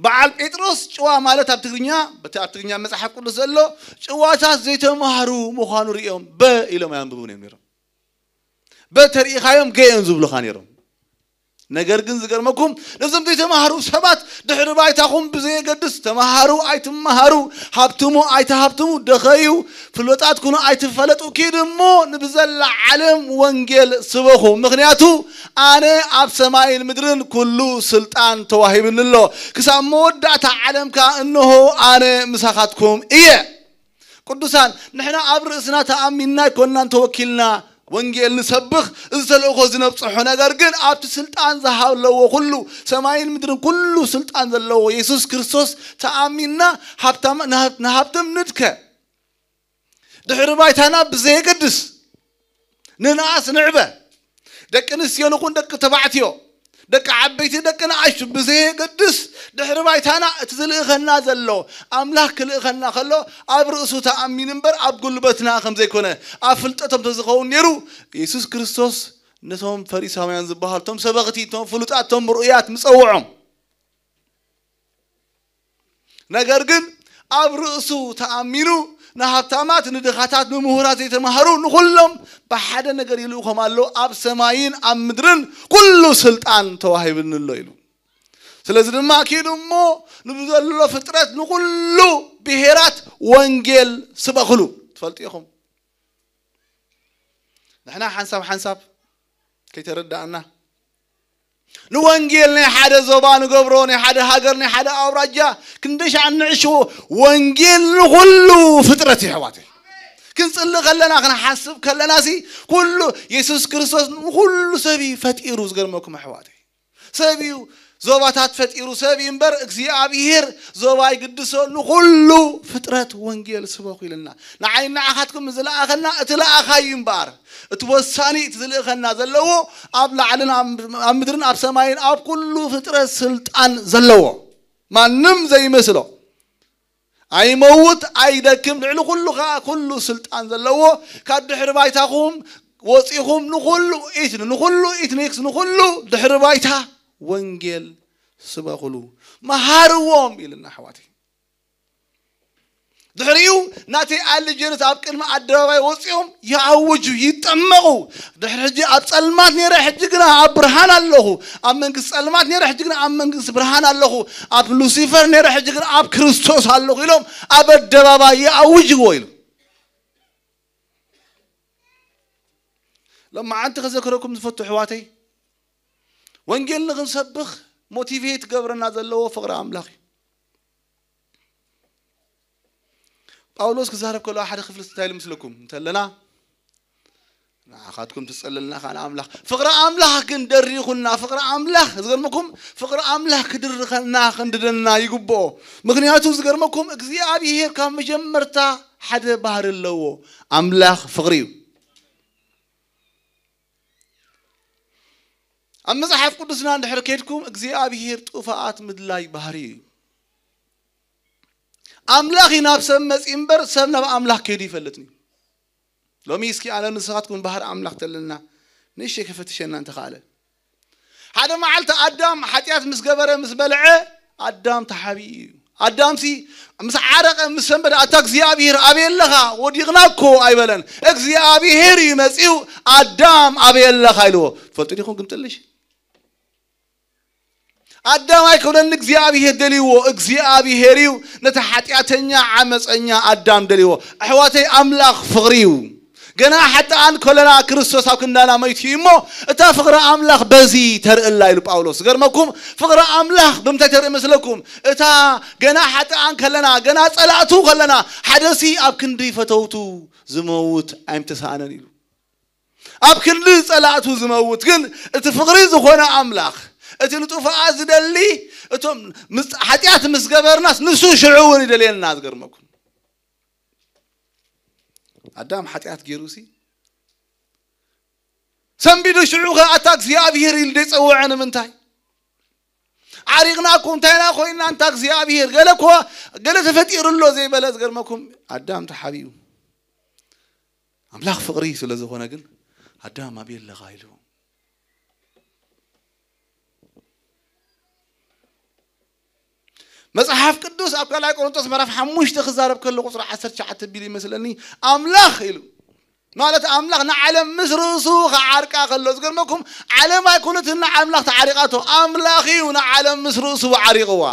በዓል ጴጥሮስ ጭዋ ማለት ኣብ ትግርኛ በቲ ኣብ ትግርኛ መጽሓፍ ቅዱስ ዘሎ ጭዋታት ዘይተማህሩ ምዃኑ ሪኦም በ ኢሎም ኣያንብቡን እዮም ነይሮም በተርኢኻዮም ገ እዮም ዝብሉኻ ነይሮም ነገር ግን ዝገርመኩም ነዞም ዘይተማህሩ ሰባት ድሕሪ ባይታኹም ብዘየገድስ ተማሃሩ ኣይትመሃሩ ሃብትሙ ኣይትሃብትሙ ደኸዩ ፍሎጣት ኩኑ ኣይትፈለጡ ኪድ እሞ ንብዘላ ዓለም ወንጌል ስበኹ ምኽንያቱ ኣነ ኣብ ሰማይን ምድርን ኩሉ ስልጣን ተዋሂብኒ ኣሎ ክሳብ መወዳእታ ዓለም ከኣ እንሆ ኣነ ምሳኻትኩም እየ ቅዱሳን ንሕና ኣብ ርእስና ተኣሚንና ኣይኮንናን ተወኪልና ወንጌል ንሰብኽ እዚ ተልእኾ እዚ ነብፅሖ ነገር ግን ኣብቲ ስልጣን ዝሃለዎ ኩሉ ሰማይን ምድርን ኩሉ ስልጣን ዘለዎ የሱስ ክርስቶስ ተኣሚንና ንሃብቶም ንድከ ድሕሪ ባይታና ብዘየገድስ ንንኣስ ንዕበ ደቂ ኣንስትዮ ንኹን ደቂ ተባዕትዮ ደቂ ዓበይቲ ደቂ ንኣሽቱ ብዘየገድስ ድሕሪ ባይታና እቲ ዝልእኸና ዘሎ ኣምላኽ ክልእኸና ከሎ ኣብ ርእሱ ተኣሚኑ እምበር ኣብ ጉልበትና ከም ዘይኮነ ኣብ ፍልጠቶም ተዝኸውን ነይሩ። የሱስ ክርስቶስ ነቶም ፈሪሳውያን ዝበሃሉ እቶም ሰበኽቲ እቶም ፍሉጣት እቶም ርኡያት ምጸውዖም። ነገር ግን ኣብ ርእሱ ተኣሚኑ ንሃብታማት ንድኻታት ንምሁራት ዘይተማህሩ ንኹሎም ብሓደ ነገር ይልእኾም ኣሎ። ኣብ ሰማይን ኣብ ምድርን ኩሉ ስልጣን ተዋሂብኒ ኣሎ ኢሉ። ስለዚ ድማ ኪዱ እሞ ንብዘሎ ፍጥረት ንኹሉ ብሄራት ወንጌል ስበኽሉ። ትፈልጡ ኢኹም። ንሕና ሓንሳብ ሓንሳብ ከይተረዳእና ንወንጌል ናይ ሓደ ዞባ ንገብሮ ናይ ሓደ ሃገር ናይ ሓደ ኣውራጃ ክንደሻ ንዕሽዎ። ወንጌል ንኹሉ ፍጥረት ይሕዋት ክንጽሊ ከለና ክንሓስብ ከለና ሲ ኩሉ የሱስ ክርስቶስ ንኹሉ ሰብ እዩ ፈጢሩ። ዝገርመኩም ኣሕዋተይ ሰብ እዩ ዞባታት ፈጢሩ ሰብ እዩ እምበር እግዚኣብሔር ዞባ ይግድሶ። ንኹሉ ፍጥረት ወንጌል ስበኹ ኢልና ንዓይ ንዓኻትኩም ዝለኣኸና እቲ ለኣኻ እዩ እምበኣር እቲ ወሳኒ እቲ ዝልእኸና ዘለዎ ኣብ ላዕልን ኣብ ምድርን ኣብ ሰማይን ኣብ ኩሉ ፍጥረት ስልጣን ዘለዎ ማንም ዘይመስሎ ኣይመውት ኣይደክም ልዕሊ ኩሉ ከዓ ኩሉ ስልጣን ዘለዎ ካብ ድሕሪ ባይታኹም ወፂኹም ንኩሉ ኢትኒ ንኩሉ ኢትኒክስ ንኩሉ ድሕሪ ባይታ ወንጌል ስበኹሉ መሃርዎም ኢልና ኣሕዋተይ። ድሕሪኡ ናተይ ኣለጀንስ ኣብ ቅድሚ ኣደባባይ ወፂኦም ይኣውጁ ይጠመቑ። ድሕሪ ሕጂ ኣብ ፀልማት ነይረ ሕጂ ግና ኣብ ብርሃን ኣለኹ። ኣብ መንግስቲ ፀልማት ነይረ ሕጂ ግና ኣብ መንግስቲ ብርሃን ኣለኹ። ኣብ ሉሲፈር ነይረ ሕጂ ግና ኣብ ክርስቶስ ኣለኹ ኢሎም ኣብ ኣደባባይ ይኣውጅዎ ኢሉ። ሎማዓንቲ ከዘክረኩም ዝፈቱ ኣሕዋተይ ወንጌል ንክንሰብኽ ሞቲቬት ክገብረና ዘለዎ ፍቕሪ ኣምላኽ እዩ። ጳውሎስ ክዛረብ ከሎ ሓደ ክፍሊ እንታይ ኢሉ ምስለኩም እንተለና ንዓኻትኩም ትጸለልና ከዓ ንኣምላኽ ፍቕሪ ኣምላኽ ግን ደሪኹና ፍቕሪ ኣምላኽ ዝገርመኩም ፍቕሪ ኣምላኽ ክድርኸና ክንድደና ይግብኦ። ምክንያቱ ዝገርመኩም እግዚኣብሔር ካብ መጀመርታ ሓደ ባህሪ ኣለዎ። ኣምላኽ ፍቕሪ እዩ። ኣብ መጽሓፍ ቅዱስና እንድሕር ከድኩም እግዚኣብሔር ጥፋኣት ምድላይ ባህሪ እዩ። ኣምላኽ እዩ ናብ ሰብ መጺ እምበር ሰብ ናብ ኣምላኽ ከይዱ ይፈልጥን እዩ። ሎሚ እስኪ ኣነ ንስኻትኩም ባህሪ ኣምላኽ ተለና ንእሽተይ ከፈትሸና እንተኻኣለ ሓደ መዓልቲ ኣዳም ሓጢኣት ምስ ገበረ ምስ በልዐ ኣዳም ተሓቢኡ እዩ። ኣዳምሲ ምስ ዓረቐ ምስ ሰንበደ ኣታ እግዚኣብሔር ኣበይ ኣለኻ ወዲቕና እኮ ኣይበለን። እግዚኣብሔር እዩ መጺኡ ኣዳም ኣበይ ኣለኻ ኢልዎ። ትፈልጡ ዲኹም ግምጥልሽ ኣዳም ኣይኮነን እግዚኣብሔር ደልይዎ እግዚኣብሔር እዩ ነቲ ሓጢኣተኛ ዓመፀኛ ኣዳም ደልይዎ። ኣሕዋተይ ኣምላኽ ፍቕሪ እዩ። ገና ሓጥኣን ከለና ክርስቶስ ኣብ ክንዳና መይቱ እዩ እሞ እታ ፍቕሪ ኣምላኽ በዚ ተርእላ ኢሉ ጳውሎስ። ዝገርመኩም ፍቕሪ ኣምላኽ ብምንታይ ተርኢ መስለኩም? እታ ገና ሓጥኣን ከለና ገና ጸላእቱ ከለና ሓደሲ ኣብ ክንዲ ፈተውቱ ዝመውት ኣይምተሳእነን ኢሉ። ኣብ ክንዲ ጸላእቱ ዝመውት ግን እቲ ፍቕሪ ዝኾነ ኣምላኽ እቲ ንጥፋኣ ዝደሊ እቶም ምስ- ሓጢኣት ምስ ገበርናስ ንሱ ሽዑ እውን ይደልየና። ዝገርመኩም ኣዳም ሓጢኣት ገይሩሲ ሰንቢዱ ሽዑ ከ ኣታ እግዚኣብሔር ኢሉ ዘይጸውዐ ንምንታይ? ዓሪቕና እኮ እንታይና ኮይና እንታ እግዚኣብሔር ገለ እኮ ገለ ተፈጢሩ ኣሎ ዘይበለ ዝገርመኩም ኣዳም ተሓቢኡ ኣምላኽ ፍቕሪ ስለ ዝኾነ ግን ኣዳም ኣበይ ኣለኻ ኢሉ መጽሓፍ ቅዱስ ኣብ ካልኣይ ቆሮንቶስ ምዕራፍ ሓሙሽተ ክዛረብ ከሎ ቁፅሪ ዓሰርተ ትሽዓተ ቢሉ ይመስለኒ ኣምላኽ ኢሉ ማለት ኣምላኽ ንዓለም ምስ ርእሱ ክዓርቃ ከሎ ዝገርመኩም ዓለም ኣይኮነትን ንኣምላኽ ተዓሪቃቶ ኣምላኽ እዩ ንዓለም ምስ ርእሱ ዓሪቕዋ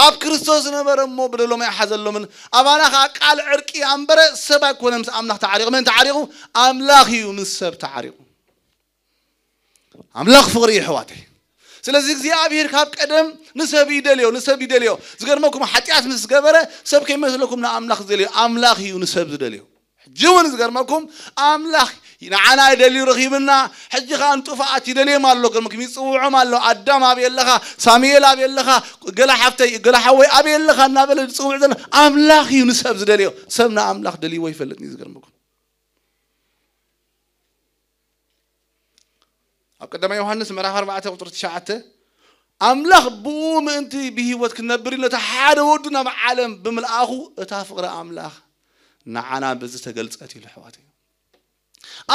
ኣብ ክርስቶስ ዝነበረ እሞ በደሎም ኣይሓዘሎምን ኣባና ከዓ ቃል ዕርቂ ኣንበረ ሰብ ኣይኮነ ምስ ኣምላኽ ተዓሪቑ መን ተዓሪቑ ኣምላኽ እዩ ምስ ሰብ ተዓሪቑ ኣምላኽ ፍቕሪ እዩ ኣሕዋተይ ስለዚ እግዚኣብሔር ካብ ቀደም ንሰብ ይደልዮ ንሰብ ይደልዮ ዝገርመኩም ሓጢኣት ምስ ገበረ ሰብ ከይመስለኩም ንኣምላኽ ዝደልዮ ኣምላኽ እዩ ንሰብ ዝደልዮ ሕጂ እውን ዝገርመኩም ኣምላኽ ንዓና ይደልዩ ረኺብና ሕጂ ከዓ ንጥፉኣት ይደልዮም ኣሎ ገርመኩም ይፅውዖም ኣሎ ኣዳም ኣበይ ኣለኻ ሳሙኤል ኣበይ ኣለኻ ገላ ሓፍተይ ገላ ሓወይ ኣበይ ኣለኻ እናበለ ዝፅውዕ ዘሎ ኣምላኽ እዩ ንሰብ ዝደልዮ ሰብ ንኣምላኽ ደልይዎ ይፈልጥ እዩ ዝገርመኩም ኣብ ቀዳማይ ዮሃንስ ምዕራፍ ኣርባዕተ ቁፅሪ ትሽዓተ፣ ኣምላኽ ብኡ ምእንቲ ብህይወት ክንነብር ኢሉ ነቲ ሓደ ወዱ ናብ ዓለም ብምልኣኹ፣ እታ ፍቕሪ ኣምላኽ ንዓና በዚ ተገልጸት ኢሉ። ኣሕዋተይ፣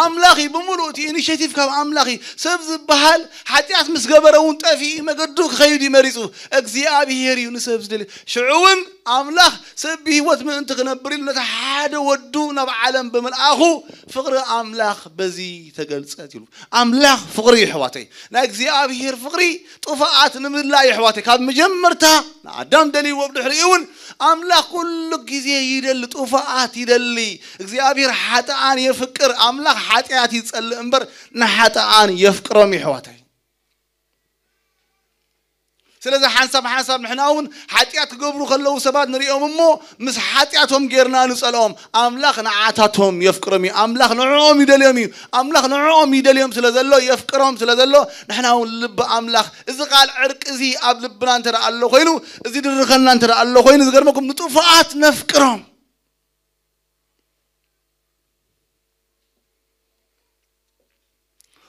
ኣምላኽ እዩ ብምሉእ፣ እቲ ኢኒሼቲቭ ካብ ኣምላኽ እዩ። ሰብ ዝበሃል ሓጢኣት ምስ ገበረ እውን ጠፊኡ መገዱ ክኸይድ እዩ መሪጹ። እግዚኣብሄር እዩ ንሰብ ዝደልዮ። ሽዑ እውን ኣምላኽ ሰብ ብህይወት ምእንቲ ክነብር ኢሉ ነቲ ሓደ ወዱ ናብ ዓለም ብምልኣኹ፣ ፍቕሪ ኣምላኽ በዚ ተገልጸት ኢሉ። ኣምላኽ ፍቕሪ እዩ ኣሕዋተይ። ናይ እግዚኣብሄር ፍቕሪ ጥፋኣት ንምድላይ ኣሕዋተይ፣ ካብ መጀመርታ ንኣዳም ደልይዎ፣ ብድሕሪኡ እውን ኣምላኽ ኩሉ ግዜ ይደሊ፣ ጥፋኣት ይደሊ። እግዚኣብሄር ሓጥኣን የፍቅር። ኣምላኽ ሓጢኣት ይጸልእ እምበር ንሓጥኣን የፍቅሮም እዩ ኣሕዋተይ። ስለዚ ሓንሳብ ሓንሳብ ንሕና እውን ሓጢኣት ክገብሩ ከለዉ ሰባት ንሪኦም እሞ ምስ ሓጢኣቶም ጌርና ንጸልኦም። ኣምላኽ ንዓታቶም የፍቅሮም እዩ። ኣምላኽ ንዕኦም ይደልዮም እዩ። ኣምላኽ ንዕኦም ይደልዮም ስለ ዘሎ፣ የፍቅሮም ስለ ዘሎ፣ ንሕና እውን ልቢ ኣምላኽ፣ እዚ ቃል ዕርቂ እዚ ኣብ ልብና እንተ ደኣ ኣሎ ኮይኑ፣ እዚ ድርኸና እንተ ደኣ ኣሎ ኮይኑ፣ ዝገርመኩም ንጥፉኣት ነፍቅሮም።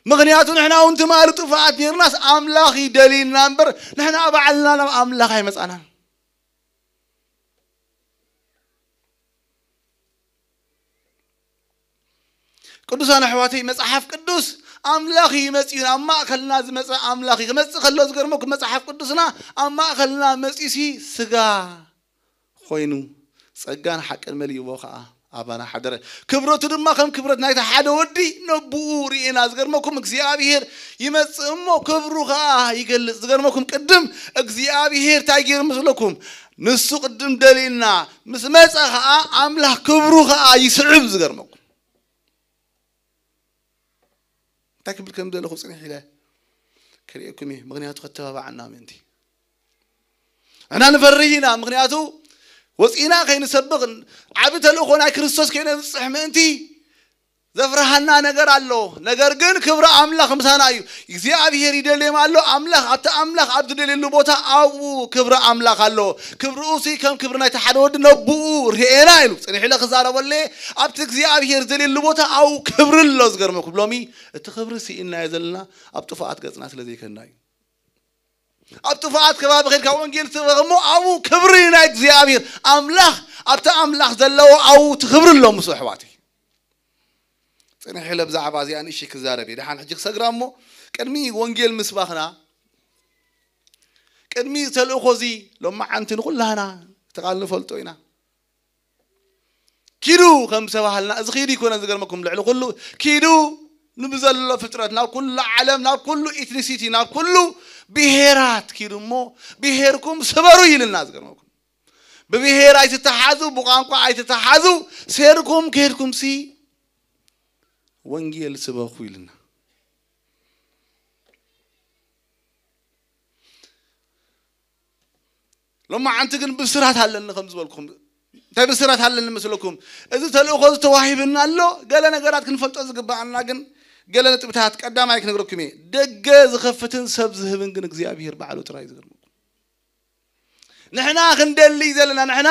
ምኽንያቱ ንሕና እውን ትማሊ ጥፉኣት ኔርናስ ኣምላኽ ይደልይና እምበር ንሕና ባዕልና ናብ ኣምላኽ ኣይመጻናን። ቅዱሳን ኣሕዋተይ፣ መጽሓፍ ቅዱስ ኣምላኽ እዩ መጺኡ፣ ኣብ ማእከልና ዝመጸ ኣምላኽ እዩ። ክመጽእ ከሎ ዝገርመኩም መጽሓፍ ቅዱስና ኣብ ማእከልና መጺኡሲ ስጋ ኮይኑ ጸጋን ሓቅን መሊእዎ ኸኣ ኣባና ሓደረ። ክብረቱ ድማ ከም ክብረት ናይቲ ሓደ ወዲ ነብኡ ርኢና። ዝገርመኩም እግዚኣብሄር ይመጽእ እሞ ክብሩ ኸኣ ይገልጽ። ዝገርመኩም ቅድም እግዚኣብሄር እንታይ ገይሩ መስለኩም? ንሱ ቅድም ደልዩና ምስ መጸ ኸኣ ኣምላኽ ክብሩ ኸኣ ይስዕብ። ዝገርመኩም እንታይ ክብል ከም ዘለኹ ጽኒሕ ኢለ ክርእየኩም እየ። ምኽንያቱ ከተባባዓና ምእንቲ። ንሕና ንፈርህ ኢና። ምኽንያቱ ወጺእና ከይንሰብኽ ዓቢ ተልእኾ ናይ ክርስቶስ ከይነብጽሕ ምእንቲ ዘፍርሃና ነገር ኣሎ። ነገር ግን ክብሪ ኣምላኽ ምሳና እዩ። እግዚኣብሄር ይደልዮም ኣሎ። ኣምላኽ፣ ኣብቲ ኣምላኽ ኣብ ዝደልየሉ ቦታ ኣብኡ ክብሪ ኣምላኽ ኣሎ። ክብርኡሲ ከም ክብሪ ናይቲ ሓደ ወዲ ነብኡ ርኤና ኢሉ ጽኒሕ ኢለ ክዛረበለ ኣብቲ እግዚኣብሄር ዝደልየሉ ቦታ ኣብኡ ክብሪ ኣሎ። ዝገርመኩም ሎሚ እቲ ክብሪ ስኢንናዮ ዘለና ኣብ ጥፉኣት ገጽና ስለ ዘይከና እዩ። ኣብ ጥፉኣት ከባቢ ከድካ ወንጌል ትበኽ እሞ ኣብኡ ክብሪ ናይ እግዚኣብሄር ኣምላኽ ኣብቲ ኣምላኽ ዘለዎ ኣብኡ እቲ ክብሪ ኣሎ ምስ ኣሕዋተይ። ጽንሕ ኢለ ብዛዕባ እዚኣ ንእሽተይ ክዛረብ እየ። ደሓን ሕጂ ክሰግራ እሞ ቅድሚ ወንጌል ምስባኽና ቅድሚ ተልእኾ እዚ ሎማዓንቲ ንኹላህና እቲ ቃል ንፈልጦ ኢና። ኪዱ ከም ዝተባሃልና እዚ ኪዱ ይኮነ ዝገርመኩም ልዕሊ ኩሉ ኪዱ ንብዘሎ ፍጥረት ናብ ኩሉ ዓለም ናብ ኩሉ ኢትኒሲቲ ናብ ኩሉ ብሄራት ኪዱ እሞ ብሄርኩም ስበሩ ይልና ዝገርመኩም ብብሄር ኣይትተሓዙ ብቋንቋ ኣይትተሓዙ ሴርኩም ከሄድኩም ሲ ወንጌል ስበኹ ይልና ሎማዓንቲ ግን ብስራት ኣለኒ ከም ዝበልኩም እንታይ ብስራት ኣለኒ መስለኩም እዚ ተልእኾ ዝተዋሂብና ኣሎ ገለ ነገራት ክንፈልጦ ዝግባኣና ግን ገለ ነጥብታት ቀዳማይ ክነግረኩም እየ ደገ ዝኸፍትን ሰብ ዝህብን ግን እግዚኣብሄር ባዕሉ ጥራይ ዝገርመኩም ንሕና ክንደሊ ዘለና ንሕና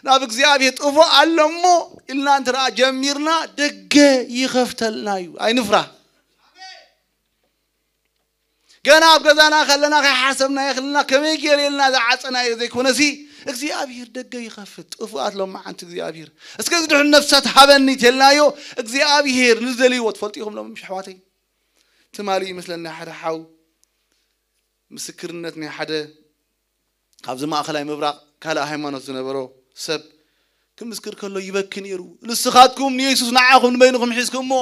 ናብ እግዚኣብሄር ጥፎ ኣሎ እሞ ኢልና እንተ ጀሚርና ደገ ይኸፍተልና እዩ ኣይንፍራ ገና ኣብ ገዛና ከለና ከይሓሰብና ይኽልና ከመይ ገይር ኢልና ዝዓፀናዮ ዘይኮነሲ እግዚኣብሄር ደገ ይኸፍት ጥፉኣት ሎማዓንቲ እግዚኣብሄር እስከ ዝድሕን ነፍሳት ሃበኒ ተልናዮ እግዚኣብሄር ንዝደልይዎ ትፈልጡ ኢኹም ሎም ኣሕዋተይ ትማሊ ይመስለኒ ሓደ ሓው ምስክርነት ናይ ሓደ ካብዚ ማእኸላይ ምብራቕ ካልእ ሃይማኖት ዝነበሮ ሰብ ክምስክር ከሎ ይበኪ ነይሩ ንስኻትኩም ንየሱስ ንዓኹም ንበይንኹም ሒዝኩሞ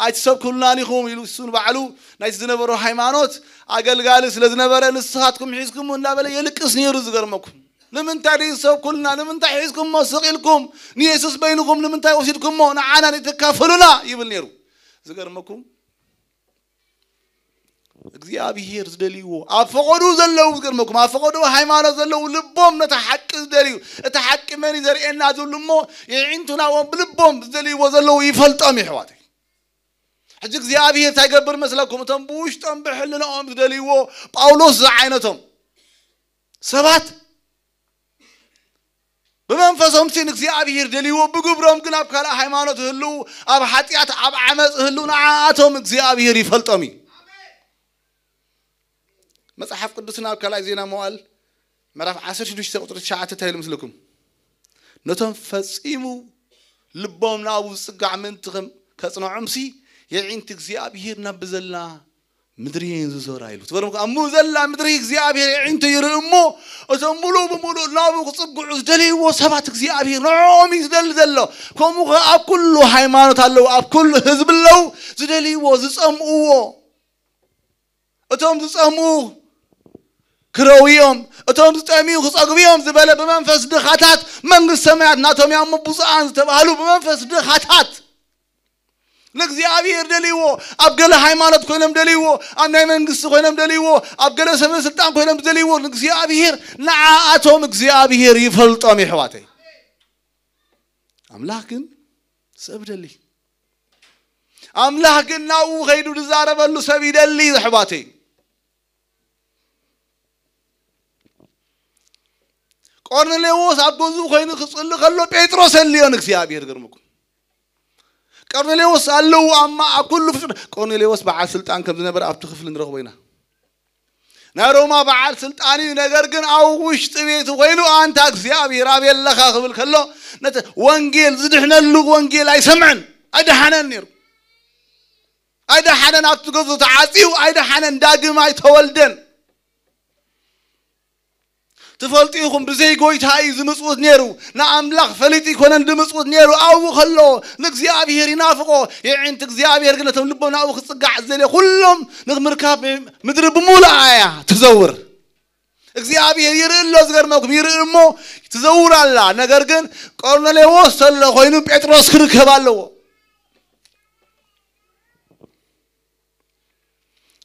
ኣይትሰብኩልናን ኢኹም ኢሉ እሱ ንባዕሉ ናይቲ ዝነበሮ ሃይማኖት ኣገልጋሊ ስለ ዝነበረ ንስኻትኩም ሒዝኩሞ እንዳበለ የልቅስ ነይሩ ዝገርመኩም ንምንታይ ደይትሰብኩልና ንምንታይ ሒዝኩሞ ስቕ ኢልኩም ንየሱስ በይንኹም ንምንታይ ወሲድኩሞ ንዓና ደይተካፈሉና ይብል ነይሩ ዝገርመኩም እግዚኣብሄር ዝደልይዎ ኣብ ፈቐዱ ዘለዉ ዝገርመኩም ኣብ ፈቐዱ ሃይማኖት ዘለዉ ልቦም ነቲ ሓቂ ዝደልዩ እቲ ሓቂ መን እዩ ዘርእየና ዝብሉ እሞ የዒንቱ ናብኦም ብልቦም ዝደልይዎ ዘለዉ ይፈልጦም ይሕዋተይ ሕጂ እግዚኣብሄር እንታይ ይገብር መስለኩም እቶም ብውሽጦም ብሕልናኦም ዝደልይዎ ጳውሎስ ዝዓይነቶም ሰባት ብመንፈሶም ሲ ንእግዚኣብሄር ደልይዎ ብግብሮም ግን ኣብ ካልእ ሃይማኖት ህልው ኣብ ሓጢኣት ኣብ ዓመፅ ህልው ንዓኣቶም እግዚኣብሄር ይፈልጦም እዩ መጽሓፍ ቅዱስና ኣብ ካልኣይ ዜና መዋዕል ምዕራፍ ዓሰርተ ሽዱሽተ ቁጽሪ ትሽዓተ እንታይ ኢሉ ምስልኩም? ነቶም ፈጺሙ ልቦም ናብኡ ዝጽጋዕ ምእንቲ ከም ከጽንዖምሲ፣ የዒንቲ እግዚኣብሔር ናብ ብዘላ ምድሪ እየን ዝዞራ ኢሉ። ትበሎም ኣብ ምኡ ዘላ ምድሪ እግዚኣብሔር የዒንቱ ይርኢ እሞ፣ እቶም ምሉእ ብምሉእ ናብኡ ክጽግዑ ዝደልይዎ ሰባት እግዚኣብሔር ንዕኦም እዩ ዝደሊ ዘሎ። ከምኡ ከ ኣብ ኩሉ ሃይማኖት ኣለዉ፣ ኣብ ኩሉ ህዝቢ ኣለዉ፣ ዝደልይዎ፣ ዝጸምእዎ። እቶም ዝጸምኡ ክረውዮም፣ እቶም ዝጠምዩ ክጸግብዮም ዝበለ ብመንፈስ ድኻታት መንግስቲ ሰማያት ናቶም እያ እሞ ብፁዓን ዝተባህሉ ብመንፈስ ድኻታት ንእግዚኣብሔር ደልይዎ፣ ኣብ ገለ ሃይማኖት ኮይኖም ደልይዎ፣ ኣብ ናይ መንግስቲ ኮይኖም ደልይዎ፣ ኣብ ገለ ሰበ ስልጣን ኮይኖም ደልይዎ፣ ንእግዚኣብሔር ንዓኣቶም እግዚኣብሔር ይፈልጦም ይሕዋተይ። ኣምላኽ ግን ሰብ ደሊ። ኣምላኽ ግን ናብኡ ከይዱ ዝዛረበሉ ሰብ ይደሊ ይሕዋተይ። ቆርኔሌዎስ ኣብ ገዝኡ ኮይኑ ክጽሊ ከሎ ጴጥሮስ ኣልዮ ንእግዚኣብሔር። ገርምኩም። ቆርኔሌዎስ ኣለዉ ኣብ ማ-፣ ኣብ ኩሉ ፍጹም። ቆርኔሌዎስ በዓል ስልጣን ከም ዝነበረ ኣብቲ ክፍሊ ንረኽቦ ኢና። ናይ ሮማ በዓል ስልጣን እዩ። ነገር ግን ኣብ ውሽጢ ቤቱ ኮይኑ ኣንታ እግዚኣብሔር ኣበይ ኣለኻ ክብል ከሎ ነቲ ወንጌል ዝድሕነሉ ወንጌል ኣይሰምዐን። ኣይደሓነን ነይሩ። ኣይደሓነን። ኣብቲ ገዝኡ ተዓጽዩ ኣይደሓነን። ዳግም ኣይተወልደን። ትፈልጡ ኢኹም፣ ብዘይ ጎይታ እዩ ዝምጽውት ነይሩ። ንኣምላኽ ፈሊጡ ይኮነን ዝምጽውት ነይሩ። ኣብኡ ከሎ ንእግዚኣብሔር ይናፍቆ። የዒንቲ እግዚኣብሔር ግን ነቶም ልቦም ናብኡ ክጽጋዕ ዝደልየ ኩሎም ንምርካብ ምድሪ ብምሉኣ እያ ትዘውር። እግዚኣብሔር ይርኢ ኣሎ፣ ዝገርመኩም ይርኢ እሞ ትዘውር ኣላ። ነገር ግን ቆርኔሌዎስ ተሎ ኮይኑ ጴጥሮስ ክርከብ ኣለዎ።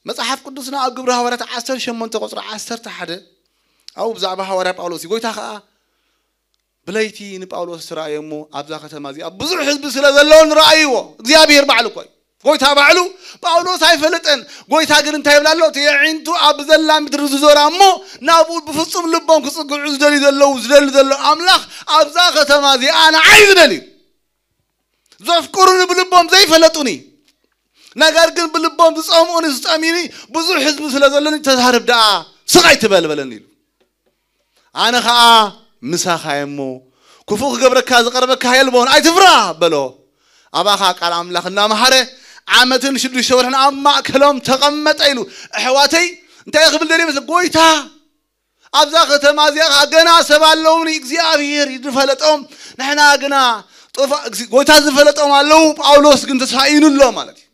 መጽሓፍ ቅዱስና ኣብ ግብሪ ሃዋርያት ዓሰርተ ሸሞንተ ቁጽሪ ዓሰርተ ሓደ ኣብኡ ብዛዕባ ሃዋርያ ጳውሎስ እዩ። ጎይታ ኸኣ ብለይቲ ንጳውሎስ ተራእዮ እሞ ኣብዛ ከተማ እዚኣ ብዙሕ ህዝቢ ስለ ዘሎ ንረኣይዎ። እግዚኣብሔር ባዕሉ እኮ እዩ። ጎይታ ባዕሉ ጳውሎስ ኣይፈለጠን። ጎይታ ግን እንታይ ይብል ኣሎ? እቲ የዒንቱ ኣብ ዘላ ምድሪ ዝዞራ እሞ ናብኡ ብፍጹም ልቦም ክጽግዑ ዝደልዩ ዘለዉ፣ ዝደሊ ዘሎ ኣምላኽ ኣብዛ ከተማ እዚኣ ንዓይ ዝደልዩ። ዘፍቅሩኒ ብልቦም ዘይፈለጡኒ፣ ነገር ግን ብልቦም ዝጸምኡኒ ዝጸምዩኒ ብዙሕ ህዝቢ ስለ ዘለኒ ተዛረብ ደኣ ስቕ ኣይትበል በለኒ ኢሉ። ኣነ ኸኣ ምሳኻ እየ እሞ ክፉእ ክገብረካ ዝቐርበካ የልቦን፣ ኣይትፍራ በሎ። ኣባኻ ቃል ኣምላኽ እናመሃረ ዓመትን ሽዱሽተ ወርሕን ኣብ ማእከሎም ተቐመጠ ኢሉ። ኣሕዋተይ እንታይ ክብል ደልየ መስለ? ጎይታ ኣብዛ ከተማ እዚኣ ኸዓ ገና ሰብ ኣለውኒ፣ እግዚኣብሔር ዝፈለጦም፣ ንሕና ግና ጦፋ-፣ እግዚ-፣ ጎይታ ዝፈለጦም ኣለዉ፣ ጳውሎስ ግን ተሳኢኑ ኣሎ ማለት እዩ።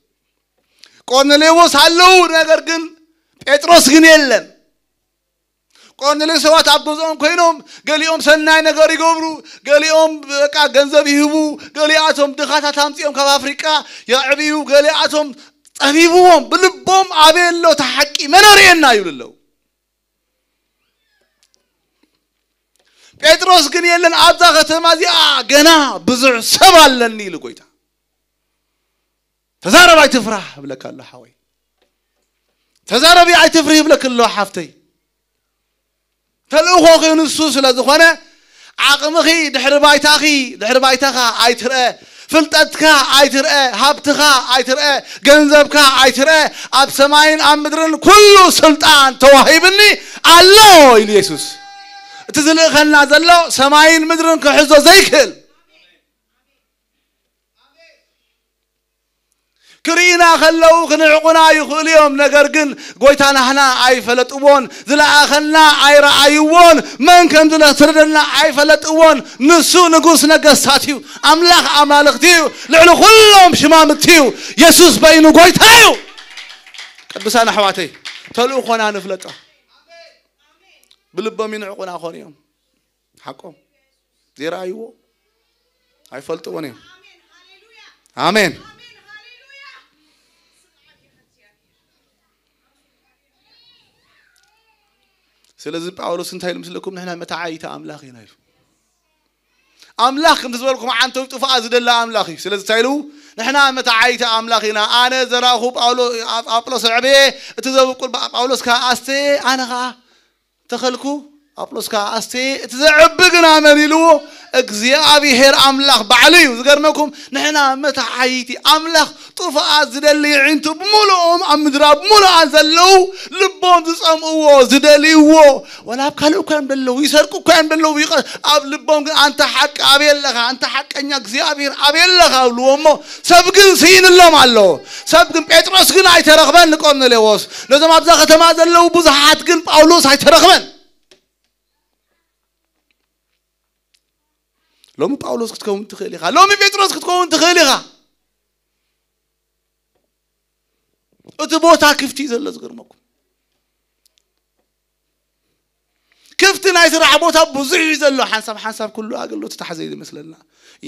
ቆርኔሌዎስ ኣለዉ፣ ነገር ግን ጴጥሮስ ግን የለን። ቆርኔሌዎስ ሰባት ኣብ ገዝኦም ኮይኖም ገሊኦም ሰናይ ነገር ይገብሩ፣ ገሊኦም በቃ ገንዘብ ይህቡ፣ ገሊኣቶም ድኻታት ኣምጺኦም ካብ ኣፍሪቃ የዕብዩ፣ ገሊኣቶም ጸቢብዎም፣ ብልቦም ኣበይ ኣሎ እቲ ሓቂ መን ኣርእየና ይብሉ ኣለዉ። ጴጥሮስ ግን የለን፣ ኣብዛ ከተማ እዚኣ ገና ብዙሕ ሰብ ኣለኒ ኢሉ ጎይታ። ተዛረብ ኣይትፍራህ ይብለካ ኣሎ ሓወይ። ተዛረቢ ኣይትፍርህ ይብለክ ኣሎ ሓፍተይ። ተልእኾኺ ንሱ ስለ ዝኾነ ዓቕምኺ ድሕሪ ባይታኺ፣ ድሕሪ ባይታኻ ኣይትርአ፣ ፍልጠትካ ኣይትርአ፣ ሃብትኻ ኣይትርአ፣ ገንዘብካ ኣይትርአ፣ ኣብ ሰማይን ኣብ ምድርን ኩሉ ስልጣን ተዋሂብኒ ኣሎ ኢሉ የሱስ። እቲ ዝልእኸና ዘሎ ሰማይን ምድርን ክሕዞ ዘይክእል ክርእዩና ከለዉ ክንዕቑና ይኽእሉ እዮም። ነገር ግን ጎይታ ናህና ኣይፈለጥዎን፣ ዝለኣኸና ኣይረኣይዎን፣ መን ከም ዝሰደደና ኣይፈለጥዎን። ንሱ ንጉስ ነገስታት እዩ፣ ኣምላኽ ኣማልኽቲ እዩ፣ ልዕሊ ኩሎም ሽማምቲ እዩ። የሱስ በይኑ ጎይታ እዩ። ቅዱሳን ኣሕዋተይ፣ ተልእኾና ንፍለጦ። ብልቦም ይንዕቑና ኾን እዮም። ሓቆም ዘይረኣይዎ ኣይፈልጥዎን እዮም። ኣሜን። ስለዚ ጳውሎስ እንታይ ኢሉ ምስለኩም? ንሕና መተዓይታ ኣምላኽ ኢና ኢሉ። ኣምላኽ ከምቲ ዝበልኩም ዓንተው ጥፋኣ ዝደላ ኣምላኽ እዩ። ስለዚ እንታይ ኢሉ? ንሕና መተዓይታ ኣምላኽ ኢና። ኣነ ዘራእኹ ጳውሎ-፣ ኣጵሎስ ኣዕበየ፣ እቲ ዘብቁል ጳውሎስ ከኣ ኣስተየ፣ ኣነ ከኣ ተኸልኩ፣ ኣጵሎስ ከኣ ኣስተየ፣ እቲ ዘዕቢ ግና መን ኢልዎ? እግዚኣብሔር ኣምላኽ ባዕሉ እዩ። ዝገርመኩም፣ ንሕና መተዓይቲ ኣምላኽ ጥፉኣት ዝደሊ፣ ኣዒንቱ ብምሉኦም ኣብ ምድራ ብምሉኣን ዘለዉ፣ ልቦም ዝጸምእዎ ዝደልይዎ፣ ወላ ኣብ ካልእ እኳ እዮም ዘለዉ፣ ይሰርቁ እኳ እዮም ዘለዉ፣ ይቐ-፣ ኣብ ልቦም ግን፣ "ኣንታ ሓቂ ኣበይ ኣለኻ? ኣንታ ሓቀኛ እግዚኣብሔር ኣበይ ኣለኻ?" ይብልዎ እሞ፣ ሰብ ግን ስኢንሎም ኣሎ። ሰብ ግን፣ ጴጥሮስ ግን ኣይተረኽበን ንቆርኔሌዎስ። ነዞም ኣብዛ ከተማ ዘለዉ ብዙሓት ግን ጳውሎስ ኣይተረኽበን። ሎሚ ጳውሎስ ክትከውን ትኽእል ኢኻ። ሎሚ ጴጥሮስ ክትከውን ትኽእል ኢኻ። እቲ ቦታ ክፍቲ እዩ ዘሎ፣ ዝገርመኩም። ክፍቲ ናይ ስራሕ ቦታ ብዙሕ እዩ ዘሎ። ሓንሳብ ሓንሳብ ኩሉ ኣገልግሎት ተታሕዘ እዩ ዝመስለና።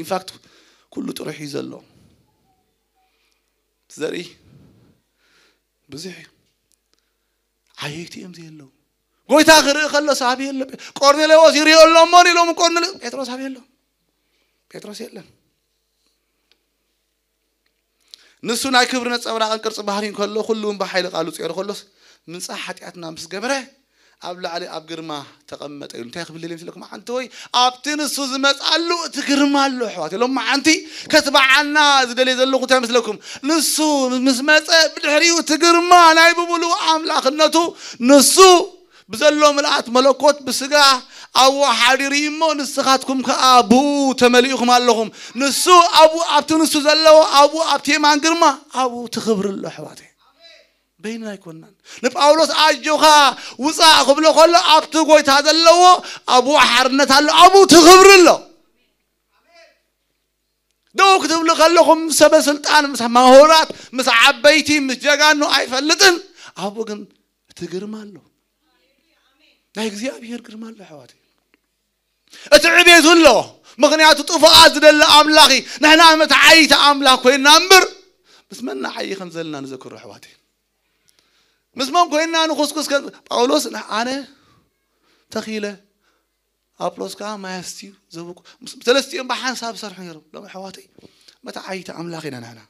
ኢንፋክት ኩሉ ጥሩሕ እዩ ዘሎ። ዘርኢ ብዙሕ እዩ። ዓየይቲ እዮም ዘየለዉ። ጎይታ ክርኢ ከሎ ሰብ የሎ። ቆርኔሌዎስ ይሪኦ ኣሎ እሞ፣ ኢሎም ቆርኔሌ-፣ ጴጥሮስ ኣብ የሎ። ጴጥሮስ የለን። ንሱ ናይ ክብሪ ነጸብራቕን ቅርጺ ባህሪ እንከሎ፣ ኩሉ እውን ብሓይሊ ቃሉ ጸይሩ ከሎስ፣ ምንጻሕ ሓጢኣትና ምስ ገበረ፣ ኣብ ላዕሊ ኣብ ግርማ ተቐመጠ ኢሉ። እንታይ ክብል ደልየ ምስለኩም? ሓንቲ ወይ ኣብቲ ንሱ ዝመጽኣሉ እቲ ግርማ ኣሎ፣ ኣሕዋት። ኢሎም መዓንቲ ከትበዓና ዝደልየ ዘለኹ እንታይ ምስለኩም? ንሱ ምስ መጸ፣ ብድሕሪኡ እቲ ግርማ ናይ ብምሉእ ኣምላኽነቱ፣ ንሱ ብዘሎ ምልኣት መለኮት ብስጋ ኣብኡ ሓዲሩ እዩ እሞ፣ ንስኻትኩም ከኣ ብኡ ተመሊእኹም ኣለኹም። ንሱ ኣብኡ፣ ኣብቲ ንሱ ዘለዎ፣ ኣብኡ ኣብቲ የማን ግርማ፣ ኣብኡ እቲ ክብሪ ኣሎ፣ ኣሕዋተይ። በይንና ኣይኮንናን። ንጳውሎስ ኣጆኻ ውጻእ ክብሎ ከሎ፣ ኣብቲ ጎይታ ዘለዎ ኣብኡ ሓርነት ኣሎ፣ ኣብኡ እቲ ክብሪ ኣሎ። ደው ክትብሉ ከለኹም፣ ሰበ ስልጣን፣ ምስ ምሁራት፣ ምስ ዓበይቲ፣ ምስ ጀጋኑ ኣይፈልጥን። ኣብኡ ግን እቲ ግርማ ኣሎ። ናይ እግዚኣብሔር ግርማ ኣሎ፣ ኣሕዋተይ። እቲ ዕቤቱ ኣሎ። ምኽንያቱ ጥፉኣት ዝደሊ ኣምላኽ እዩ። ንሕና መተዓይቲ ኣምላኽ ኮይንና እምበር፣ ምስ መን ንዓዪ ከም ዘለና ንዘክሮ፣ ኣሕዋተይ። ምስ መን ኮይንና ንኹስኩስ ከም ጳውሎስ፣ ን-፣ ኣነ ተኺለ፣ ኣጵሎስ ከኣ ማይ ኣስትዩ ዘብቁ፣ ምስ-፣ ሰለስቲኦም ብሓንሳብ ዝሰርሑ ነይሮም። ሎም ኣሕዋተይ፣ መተዓይቲ ኣምላኽ ኢና ንሕና።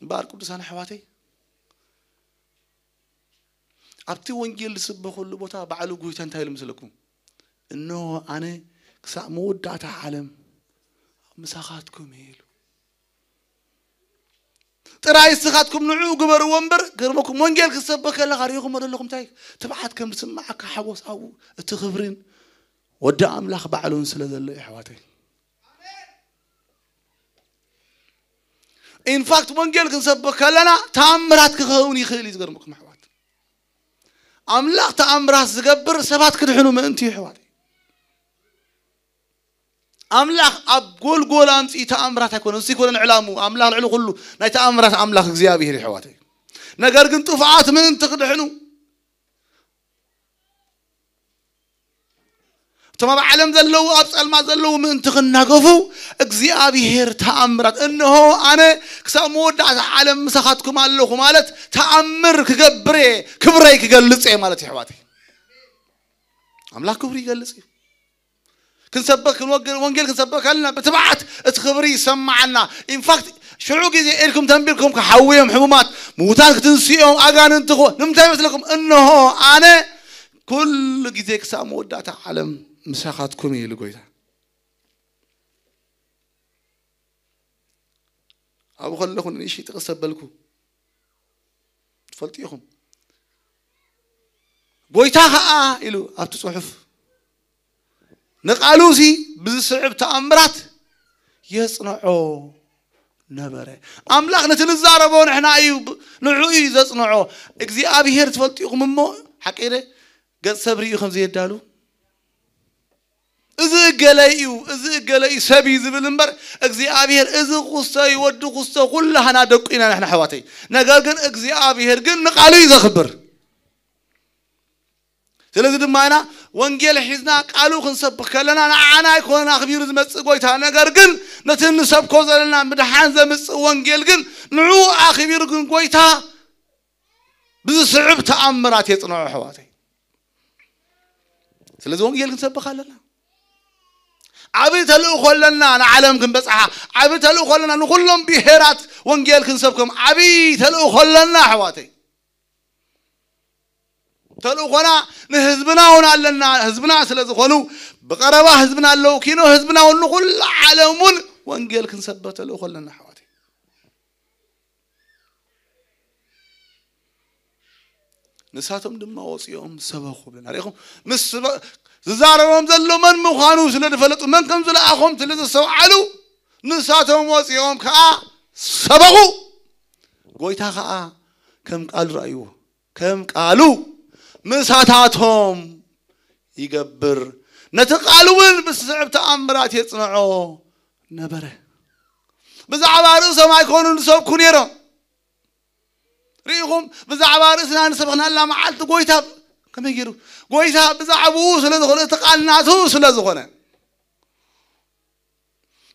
እምበኣር ቅዱሳን ኣሕዋተይ፣ ኣብቲ ወንጌል ዝስበኸሉ ቦታ ባዕሉ ጎይታ እንታይ ኢሉ መስለኩም? "እንሆ ኣነ ክሳብ መወዳእታ ዓለም ምሳኻትኩም እየ" ኢሉ። ጥራይ ንስኻትኩም ንዕኡ ግበርዎ እምበር፣ ገርመኩም፣ ወንጌል ክትሰብኽ ከለኻ ርኢኹም ኣለኹም እንታይ ትብዓት ከም ዝስምዓካ፣ ሓጎስ ኣብኡ፣ እቲ ክብርን ወዲ ኣምላኽ ባዕሉን ስለ ዘሎ እዩ፣ ኣሕዋተይ። ኢንፋክት፣ ወንጌል ክንሰብኽ ከለና ተኣምራት ክኸውን ይኽእል እዩ፣ ዝገርመኩም ኣሕዋት። ኣምላኽ ተኣምራት ዝገብር ሰባት ክድሕኑ ምእንቲ እዩ፣ ኣሕዋተይ። ኣምላኽ ኣብ ጎልጎል ኣምጺኡ ተኣምራት ኣይኮነን። እሱ ኣይኮነን ዕላሙ። ኣምላኽ ልዕሊ ኩሉ ናይ ተኣምራት ኣምላኽ እግዚኣብሔር እዩ፣ ኣሕዋተይ። ነገር ግን ጥፉኣት ምእንቲ ክድሕኑ፣ እቶም ኣብ ዓለም ዘለዉ፣ ኣብ ጸልማት ዘለዉ ምእንቲ ክናገፉ እግዚኣብሔር ተኣምራት፣ "እንሆ ኣነ ክሳብ መወዳእታ ዓለም ምሳኻትኩም ኣለኹ" ማለት ተኣምር ክገብር እየ፣ ክብረይ ክገልጽ እየ ማለት እዩ፣ ኣሕዋተይ። ኣምላኽ ክብሩ ይገልጽ እዩ። ክንሰብኽ፣ ክንወግር፣ ወንጌል ክንሰብኽ ከለና ብትብዓት እቲ ክብሪ ይሰማዓና። ኢንፋክት፣ ሽዑ ግዜ ኢድኩም ተንቢርኩም ክሓውዮም ሕሙማት፣ ምዉታን ክትንስኦም፣ ኣጋንንቲ ክወ-፣ ንምንታይ መስለኩም? "እንሆ ኣነ ኩሉ ግዜ ክሳብ መወዳእታ ዓለም ምሳኻትኩም እየ" ኢሉ ጎይታ። ኣብኡ ከለኹ ንእሽተይ ጥቕስ ተበልኩ። ትፈልጡ ኢኹም። ጎይታ ኸኣ ኢሉ ኣብቲ ጽሑፍ ንቃሉሲ ብዝስዕብ ተኣምራት የጽንዖ ነበረ። ኣምላኽ ነቲ ንዛረቦ ንሕና እዩ ብ-፣ ንዕኡ እዩ ዘጽንዖ። እግዚኣብሔር ትፈልጡ ኢኹም እሞ፣ ሓቂ ደ ገጽ ሰብ ርእዩ ከም ዘየዳሉ፣ "እዚ እገለ እዩ፣ እዚ እገለ እዩ፣ ሰብ እዩ" ዝብል እምበር፣ እግዚኣብሔር "እዚ ኩስቶ እዩ፣ ወዲ ኩስቶ፣ ኩላህና ደቁ ኢና ንሕና ኣሕዋተይ።" ነገር ግን እግዚኣብሔር ግን ንቃሉ እዩ ዘኽብር። ስለዚ ድማ ኢና ወንጌል ሒዝና ቃሉ ክንሰብኽ ከለና ንዓና ኣይኮነን ኣኽቢሩ ዝመጽእ ጎይታ፣ ነገር ግን ነቲ ንሰብኮ ዘለና ምድሓን ዘምጽእ ወንጌል ግን ንዕኡ ኣኽቢሩ ግን ጎይታ ብዝስዕብ ተኣምራት የጽንዖ ኣሕዋተይ። ስለዚ ወንጌል ክንሰብኽ ኣለና። ዓቢ ተልእኾ ኣለና፣ ንዓለም ክንበጽሓ ዓቢ ተልእኾ ኣለና። ንኹሎም ብሄራት ወንጌል ክንሰብኮም ዓቢ ተልእኾ ኣለና ኣሕዋተይ። ተልእኾና ንህዝብና እውን ኣለና። ህዝብና ስለ ዝኾኑ ብቐረባ ህዝብና ኣለዉ፣ ኪኖ ህዝብና እውን ንኹሉ ዓለም እውን ወንጌል ክንሰብኽ ተልእኾ ኣለና ኣሕዋተይ። ንሳቶም ድማ ወፂኦም ሰበኹ ብለና። ርኢኹም? ምስ ስበ-፣ ዝዛረቦም ዘሎ መን ምዃኑ ስለ ዝፈለጡ፣ መን ከም ዝለኣኾም ስለ ዘስተውዓሉ፣ ንሳቶም ወፂኦም ከዓ ሰበኹ። ጎይታ ከዓ ከም ቃሉ ረኣይዎ። ከም ቃሉ ምሳታቶም ይገብር። ነቲ ቃሉ እውን ብስዕብ ተኣምራት የጽንዖ ነበረ። ብዛዕባ ርእሶም ኣይኮኑን ዝሰብኩ ነይሮም። ርኢኹም? ብዛዕባ ርእስና ንሰብኽናላ መዓልቲ ጎይታ ከመይ ገይሩ? ጎይታ ብዛዕባኡ ስለ ዝኾነ፣ እቲ ቃል ናቱ ስለ ዝኾነ፣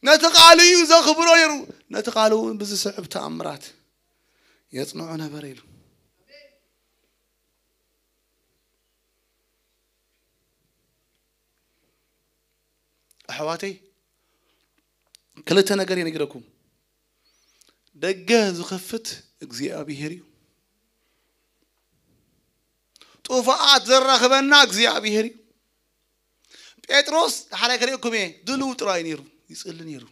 ነቲ ቃሉ እዩ ዘኽብሮ ነይሩ። ነቲ ቃሉ እውን ብዝስዕብ ተኣምራት የጽንዖ ነበረ ኢሉ። ኣሕዋተይ፣ ክልተ ነገር እየ ነጊረኩም። ደገ ዝኸፍት እግዚኣብሄር እዩ። ጥፉኣት ዘራኽበና እግዚኣብሄር እዩ። ጴጥሮስ፣ ሓላይ ከርእየኩም እየ፣ ድልው ጥራይ ነይሩ፣ ይጽሊ ነይሩ።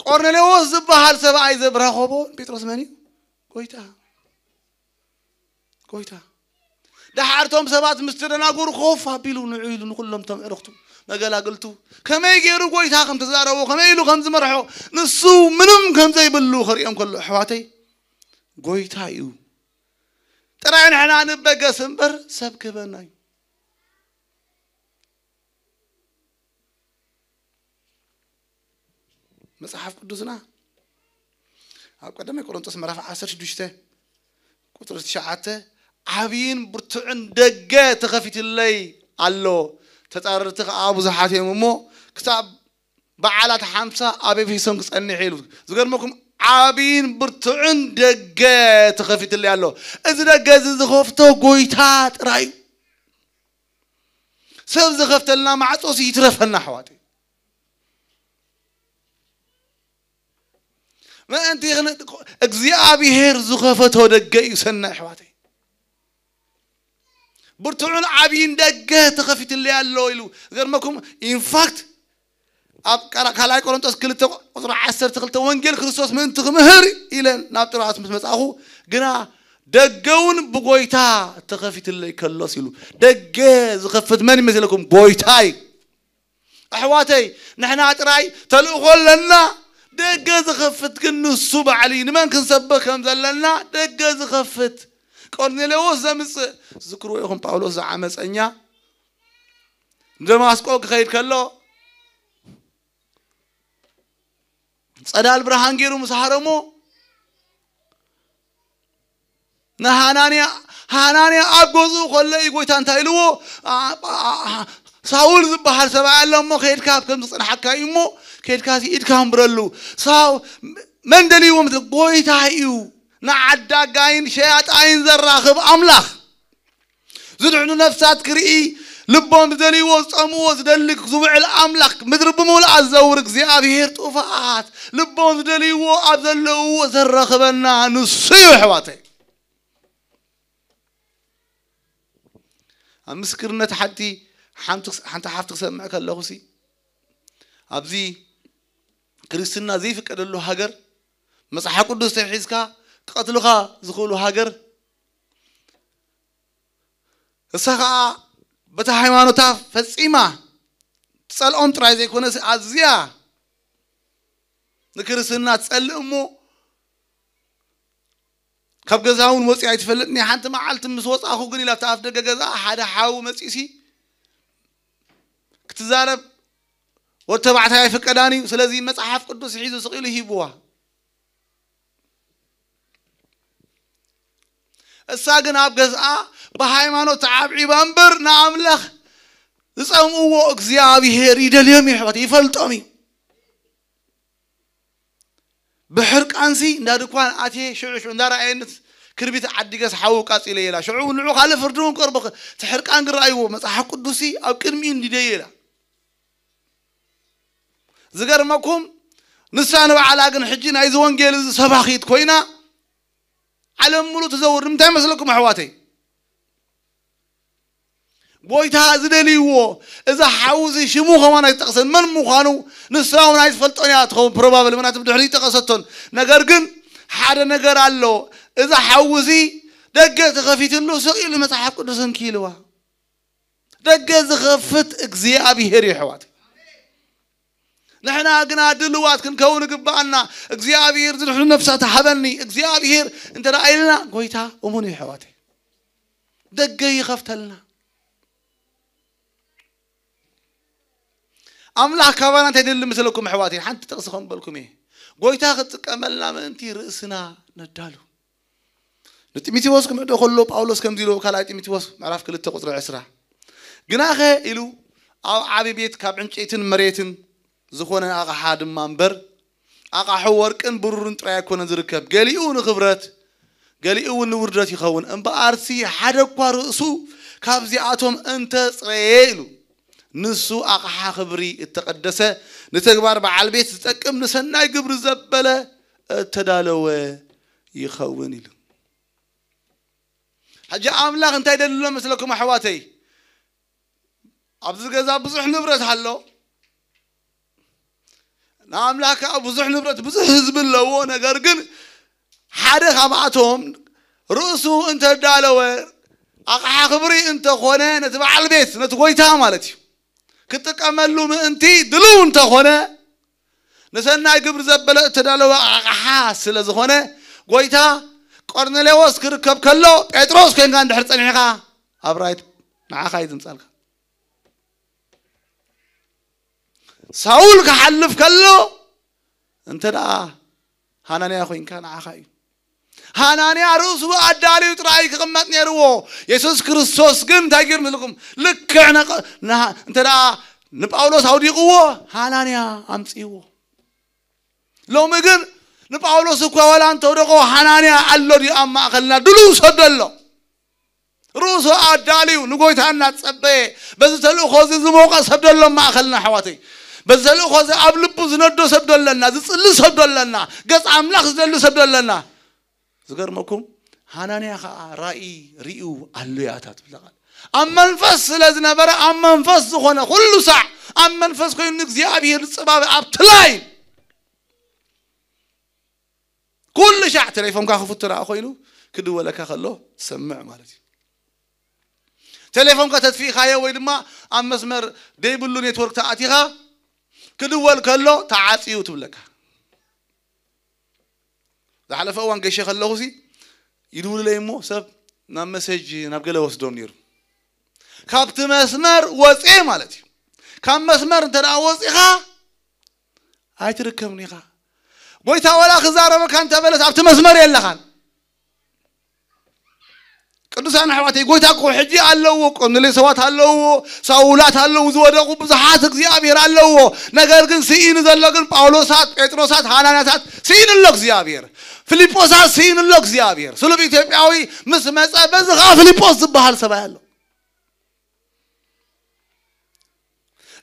ቆርኔሌዎስ ዝበሃል ሰብኣይ ዘብራኸቦ ጴጥሮስ መን እዩ? ጎይታ። ጎይታ። ደሓር እቶም ሰባት ምስ ተደናገሩ ኮፍ ኣቢሉ ንዑ ኢሉ ንኹሎም እቶም ኣዕሩኽቱ፣ መገላግልቱ፣ ከመይ ገይሩ ጎይታ ከም ተዛረቦ፣ ከመይ ኢሉ ከም ዝመርሖ፣ ንሱ ምንም ከም ዘይብሉ ከርእዮም ከሎ፣ ኣሕዋተይ፣ ጎይታ እዩ። ጥራይ ንሕና ንበገስ እምበር ሰብ ክህበና እዩ። መጽሓፍ ቅዱስና ኣብ ቀዳማይ ቆሮንቶስ ምዕራፍ ዓሰርተ ሽዱሽተ ቁጽሪ ትሽዓተ፣ ዓብይን ብርቱዕን ደገ ተኸፊትለይ ኣሎ፣ ተጻረርቲ ከኣ ብዙሓት እዮም እሞ፣ ክሳብ በዓላት ሓምሳ ኣብ ኤፌሶን ክጸንሕ ኢሉ። ዝገርመኩም፣ ዓብይን ብርቱዕን ደገ ተኸፊትለይ ኣሎ። እዚ ደገ እዚ ዝኸፍቶ ጎይታ ጥራይ እዩ። ሰብ ዝኸፍተልና ማዕጾ ሲ ይትረፈና ኣሕዋተይ። ምእንቲ ክን-፣ እግዚኣብሄር ዝኸፈቶ ደገ እዩ ሰናይ ኣሕዋተይ። ብርቱዕን ዓብይን ደገ ተኸፊትለይ ኣሎ ኢሉ። ዝገርመኩም፣ ኢንፋክት ኣብ ቃላ-፣ ካልኣይ ቆሮንቶስ ክልተ ቁጽሪ ዓሰርተ ክልተ፣ ወንጌል ክርስቶስ ምእንቲ ክምህር ኢለ ናብ ጥሮኣስ ምስ መጻእኹ፣ ግና ደገ እውን ብጎይታ ተኸፊትለይ ከሎስ ኢሉ። ደገ ዝኸፍት መን ይመስለኩም? ጎይታ እዩ። ኣሕዋተይ፣ ንሕና ጥራይ ተልእኾ ኣለና። ደገ ዝኸፍት ግን ንሱ ባዕሉ እዩ። ንመን ክንሰብኽ ከም ዘለና ደገ ዝኸፍት። ቆርኔሌዎስ ዘምጽእ፣ ዝክርዎ ኢኹም፣ ጳውሎስ ዝዓመፀኛ ንደማስቆ ክኸይድ ከሎ ጸዳል ብርሃን ገይሩ ምስ ሃረሞ፣ ንሃናንያ፣ ሃናንያ ኣብ ገዝኡ ከሎ እዩ ጎይታ እንታይ ኢልዎ? ኣ-፣ ኣ-፣ ኣ-፣ ሳውል ዝበሃል ሰብኣይ ኣሎ እሞ፣ ከይድካ ኣብ ከም ዝጽንሓካ እዩ እሞ፣ ከይድካ እዚ ኢድካ ኣንብረሉ። ሳው-፣ መን ደልይዎ? ምስ ጎይታ እዩ። ንዓዳጋይን ሸያጣይን ዘራኽብ ኣምላኽ። ዝድሕኑ ነፍሳት ክርኢ፣ ልቦም ዝደልይዎ፣ ዝጸምዎ፣ ዝደሊ ዝውዕል ኣምላኽ፣ ምድሪ ብምሉኣ ዝዘውር እግዚኣብሄር፣ ጥፉኣት ልቦም ዝደልይዎ ኣብ ዘለውዎ ዘራኽበና ንሱ እዩ፣ ኣሕዋተይ። ኣብ ምስክርነት ሓንቲ፣ ሓንቲ፣ ሓንቲ ሓፍቲ ክሰምዕ ከለኹ ሲ፣ ኣብዚ ክርስትና ዘይፍቀደሉ ሃገር፣ መጽሓፍ ቅዱስ ተሒዝካ ክቐትሉኻ ዝኽእሉ ሃገር፣ እሳ ኸኣ በታ ሃይማኖታ ፈጺማ ትጸልኦም ጥራይ ዘይኮነስ፣ ኣዝያ ንክርስትና ትጸልእ እሞ፣ ካብ ገዛ እውን ወጺኣ ኣይትፈልጥን እያ። ሓንቲ መዓልቲ ምስ ወጻኹ ግን ኢላ፣ ኣብቲ ኣፍ ደገ ገዛ ሓደ ሓው መጺኡሲ ክትዛረብ፣ ወዲ ተባዕታይ ኣይፍቀዳን እዩ። ስለዚ መጽሓፍ ቅዱስ ሒዙ ስቕ ኢሉ ሂብዋ። እሳ ግን ኣብ ገዝኣ ብሃይማኖት ተዓብዒባ እምበር፣ ንኣምላኽ ዝጸምእዎ እግዚኣብሄር ይደልዮም እዩ፣ ኣሕዋት፣ ይፈልጦም እዩ። ብሕርቃንሲ እንዳ ድኳን ኣትየ ሽዑ ሽዑ እንዳ ረኣየንስ ክርቢት ዓዲገስ ሓዊ ቃጺለ ኢላ። ሽዑ ንዑ ካልእ ፍርዲ እውን ቀርቦ፣ እቲ ሕርቃን ግን ረኣይዎ፣ መጽሓፍ ቅዱስሲ ኣብ ቅድሚኡ እንዲደዮ ኢላ። ዝገርመኩም፣ ንሳ ንባዕላ ግን ሕጂ ናይዚ ወንጌል እዚ ሰባኺት ኮይና፣ ዓለም ሙሉእ ትዘውር። ንምንታይ መስለኩም ኣሕዋተይ? ጎይታ ዝደልይዎ፣ እዛ ሓዊ እዚ ሽሙ ከማን ኣይጠቕሰን፣ መን ምዃኑ ንሳ እውን ኣይትፈልጦን እያ ትኸውን፣ ፕሮባብል ምናት ብድሕሪ ይጠቐሰቶን። ነገር ግን ሓደ ነገር ኣሎ። እዛ ሓዊ እዚ ደገ ተኸፊትሉ ስቕ ኢሉ መጽሓፍ ቅዱስ እንኪ ኢልዋ። ደገ ዝኸፍት እግዚኣብሄር እዩ ኣሕዋት። ንሕና ግና ድልዋት ክንከውን ይግብኣና። እግዚኣብሄር ዝድሕኑ ነፍሳት ሃበኒ እግዚኣብሄር እንተ ደኣ ኢልና፣ ጎይታ እሙን እዩ ኣሕዋተይ። ደገ ይኸፍተልና። ኣምላኽ ካባና እንታይ ደሊ መስለኩም ኣሕዋተይ? ሓንቲ ጥቕሲ ከም በልኩም እየ። ጎይታ ክጥቀመልና ምእንቲ ርእስና ነዳሉ። ንጢሞቴዎስ ክምዕዶ ከሎ ጳውሎስ ከምዚ ኢሉ፣ ካልኣይ ጢሞቴዎስ ምዕራፍ ክልተ ቁጽሪ ዕስራ፣ ግናኸ ኢሉ፣ ኣብ ዓቢ ቤት ካብ ዕንጨይትን መሬትን ዝኾነ ኣቕሓ ድማ እምበር፣ ኣቕሑ ወርቅን ብሩርን ጥራይ ኣይኮነ ዝርከብ፣ ገሊኡ ንኽብረት፣ ገሊኡ እውን ንውርደት ይኸውን። እምበኣርሲ ሓደ እኳ ርእሱ ካብዚኣቶም እንተጽረየ ኢሉ፣ ንሱ ኣቕሓ ክብሪ እተቐደሰ፣ ንተግባር በዓል ቤት ዝጠቅም፣ ንሰናይ ግብሪ ዘበለ እተዳለወ ይኸውን ኢሉ። ሕጂ ኣምላኽ እንታይ ደልሎ መስለኩም ኣሕዋተይ? ኣብዚ ገዛ ብዙሕ ንብረት ኣሎ። ንኣምላኽ ከዓ ብዙሕ ንብረት፣ ብዙሕ ህዝቢ ኣለዎ። ነገር ግን ሓደ ካብኣቶም ርእሱ እንተዳለወ፣ ኣቕሓ ክብሪ እንተኾነ፣ ነቲ በዓል ቤት፣ ነቲ ጎይታ ማለት እዩ፣ ክጥቀመሉ ምእንቲ ድልው እንተኾነ፣ ንሰናይ ግብሪ ዘበለ እተዳለወ ኣቕሓ ስለ ዝኾነ፣ ጎይታ ቆርኔሌዎስ ክርከብ ከሎ፣ ጴጥሮስ ኮይንካ እንድሕር ጸኒሕካ፣ ኣብ ራይት ንዓኻ እዩ ዝምጻልካ። ሳውል ክሓልፍ ከሎ፣ እንተ ደኣ ሃናንያ ኮይንካ፣ ንዓኻ እዩ። ሃናንያ ርእሱ ኣዳልዩ ጥራይ ክቕመጥ ነይርዎ። የሱስ ክርስቶስ ግን እንታይ ገይሩ መስለኩም? ልክዕ ነቐ-፣ ንሃ-፣ እንተ ደኣ ንጳውሎስ ኣውዲቕዎ፣ ሃናንያ ኣምጽእዎ። ሎሚ ግን ንጳውሎስ እኳ ዋላ እንተውደቖ፣ ሃናንያ ኣሎ ድዩ ኣብ ማእከልና? ድሉው ሰብ ኣሎ። ርእሱ ኣዳልዩ ንጎይታ እናጸበየ፣ በዚ ተልእኾ እዚ ዝሞቐ ሰብ ዘሎ ማእከልና ኣሕዋተይ? በዚ ተልእኾ እዚ ኣብ ልቡ ዝነዶ ሰብ ዶ ኣለና? ዝጽሊ ሰብ ዶ ኣለና? ገጽ ኣምላኽ ዝደሊ ሰብ ዶ ኣለና? ዝገርመኩም፣ ሃናንያ ኸዓ ራእይ ርእዩ ኣሎ እያ እታ ትብል ቃል። ኣብ መንፈስ ስለ ዝነበረ፣ ኣብ መንፈስ ዝኾነ ኩሉ ሳዕ ኣብ መንፈስ ኮይኑ ንእግዚኣብሔር ዝጽባበ ኣብቲ ላይን ኩሉ ሻዕ ቴሌፎንካ ክፉት ደኣ ኮይኑ ክድወለካ ከሎ ትሰምዕ ማለት እዩ። ቴሌፎንካ ተጥፊእካዮ ወይ ድማ ኣብ መስመር ደይብሉ ኔትወርክ ተኣቲኻ ክድወል ከሎ ተዓጽዩ ትብለካ። ዝሓለፈ እዋን ገሸ ከለኹሲ ይድውልለይ እሞ ሰብ ናብ መሰጅ ናብ ገለ ወስዶም ነይሩ። ካብቲ መስመር ወፅኤ ማለት እዩ። ካብ መስመር እንተ ደኣ ወፂኻ ኣይትርከብን ኢኻ። ጎይታ ወላ ክዛረበካ እንተበለስ ኣብቲ መስመር የለኻን። ቅዱሳን ኣሕዋተይ፣ ጎይታ እኮ ሕጂ ኣለዎ። ቆንሌ ሰባት ኣለዎ፣ ሳውላት ኣለዉ፣ ዝወደቑ ብዙሓት እግዚኣብሔር ኣለዎ። ነገር ግን ስኢኑ ዘሎ ግን ጳውሎሳት፣ ጴጥሮሳት፣ ሃናንያታት ስኢኑ ኣሎ እግዚኣብሔር። ፊልጶሳት ስኢኑ ኣሎ እግዚኣብሔር። ስሉብ ኢትዮጵያዊ ምስ መጸ፣ በዚ ኸዓ ፊልጶስ ዝበሃል ሰብኣይ ኣሎ።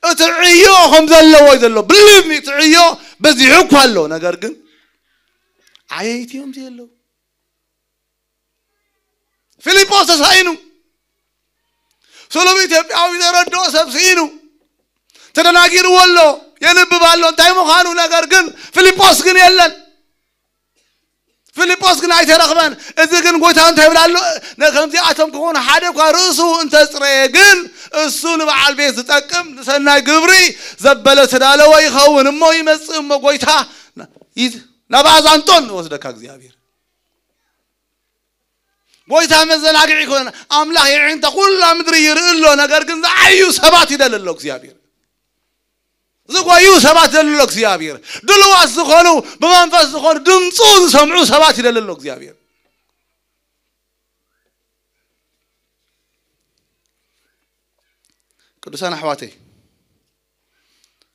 እቲ ዕዮ ከም ዘለዎ እዩ ዘሎ። ብሊቭ ሚ፣ እቲ ዕዮ በዚሑ እኳ ኣሎ፣ ነገር ግን ዓየይቲ እዮም ዘየለዉ። ፊልጶስ ተሳኢኑ። ስሉብ ኢትዮጵያዊ ዘረድኦ ሰብ ስኢኑ። ተደናጊርዎ ኣሎ፣ የንብብ ኣሎ እንታይ ምዃኑ። ነገር ግን ፊልጶስ ግን የለን። ፊልጶስ ግን ኣይተረኽበን። እዚ ግን ጎይታ እንታይ ይብል ኣሎ? ነ-፣ ከምዚኣቶም ክኾኑ ሓደ እኳ ርእሱ እንተጽረየ ግን እሱ ንበዓል ቤት ዝጠቅም ንሰናይ ግብሪ ዘበለ ተዳለወ ይኸውን እሞ ይመጽእ እሞ ጎይታ ይ-፣ ናብ ኣዛንጦን ይወስደካ እግዚኣብሔር። ጎይታ መዘናግዒ ይኮነን። ኣምላኽ የዒንታ ኩላ ምድሪ ይርኢ ኣሎ። ነገር ግን ዝዓዩ ሰባት ይደሊ ኣሎ እግዚኣብሔር። ዝጎዩ ሰባት ይደሊ ኣሎ እግዚኣብሔር። ድልዋት ዝኾኑ፣ ብመንፈስ ዝኾኑ፣ ድምፁ ዝሰምዑ ሰባት ይደሊ ኣሎ እግዚኣብሔር። ቅዱሳን ኣሕዋተይ፣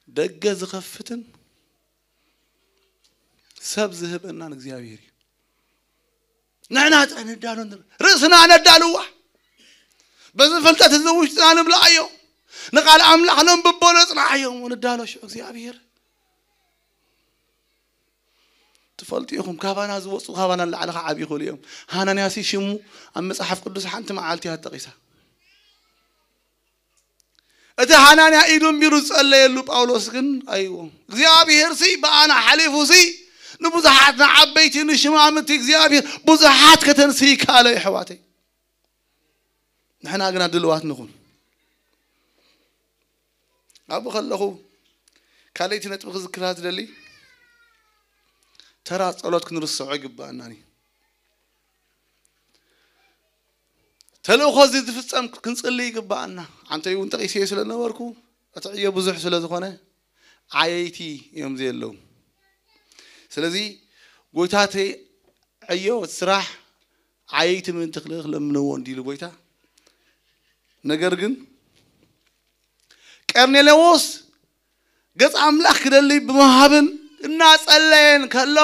ደገ ዝኸፍትን ሰብ ዝህበናን እግዚኣብሔር እዩ። ንሕና ጥራይ ነዳሎ ንር-፣ ርእስና ነዳልዋ። በዚ ፍልጠት እዚ ውሽጥና ንብልዓዮ። ንቃል ኣምላኽ ነንብቦ ነጽንዓዮ። ንዳሎ ሽዑ እግዚኣብሔር ትፈልጡ ኢኹም፣ ካባና ዝወፁ ካባና ንላዕሊ ክዓብዩ ይኽእሉ እዮም። ሃናንያሲ ሽሙ ኣብ መፅሓፍ ቅዱስ ሓንቲ መዓልቲ እያ ተጠቒሳ። እቲ ሃናንያ ኢዱ ኣንቢሩ ዝጸለየሉ ጳውሎስ ግን ኣይዎ። እግዚኣብሔር ሲ ብኣና ሓሊፉ ሲ ንብዙሓት ንዓበይቲ ንሽማምንቲ እግዚኣብሔር ብዙሓት ከተንስእ ይከኣለ እዩ ኣሕዋተይ። ንሕና ግና ድልዋት ንኹን። ኣብኡ ከለኹ ካልኣይቲ ነጥቢ ክዝክራ ዝደሊ ተራ ጸሎት ክንርስዖ ይግብኣናን እዩ። ተልእኾ እዚ ዝፍጸም ክንጽሊ ይግብኣና። ዓንተይ እውን ጠቒሰዮ ስለ ነበርኩ እቲ ዕዮ ብዙሕ ስለ ዝኾነ ዓየይቲ እዮም ዘየለዉ። ስለዚ ጎይታተይ ዕዮ እቲ ስራሕ ዓየይቲ ምእንቲ ክልእኽ ለምንዎ እንዲሉ ጎይታ። ነገር ግን ቀርኔሌዎስ ገጽ ኣምላኽ ክደሊ ብምሃብን እናጸለየን ከሎ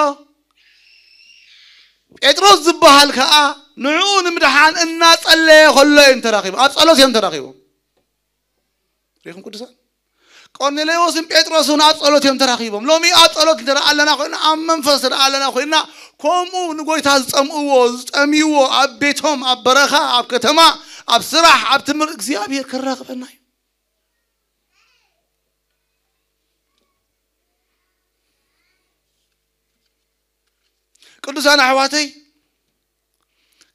ጴጥሮስ ዝበሃል ከኣ ንዕኡ ንምድሓን እናጸለየ ከሎ እዮም ተራኺቦም። ኣብ ጸሎት እዮም ተራኺቦም። ሪኹም ቅዱሳን ቆርኔሌዎስን ጴጥሮስን ኣብ ጸሎት እዮም ተራኺቦም። ሎሚ ኣብ ጸሎት እንተ ኣለና ኮይና ኣብ መንፈስ እንተ ኣለና ኮይና ከምኡ ንጎይታ ዝጸምእዎ ዝጠምይዎ ኣብ ቤቶም ኣብ በረኻ ኣብ ከተማ ኣብ ስራሕ ኣብ ትምህርቲ እግዚኣብሔር ክራኽበና እዩ። ቅዱሳን ኣሕዋተይ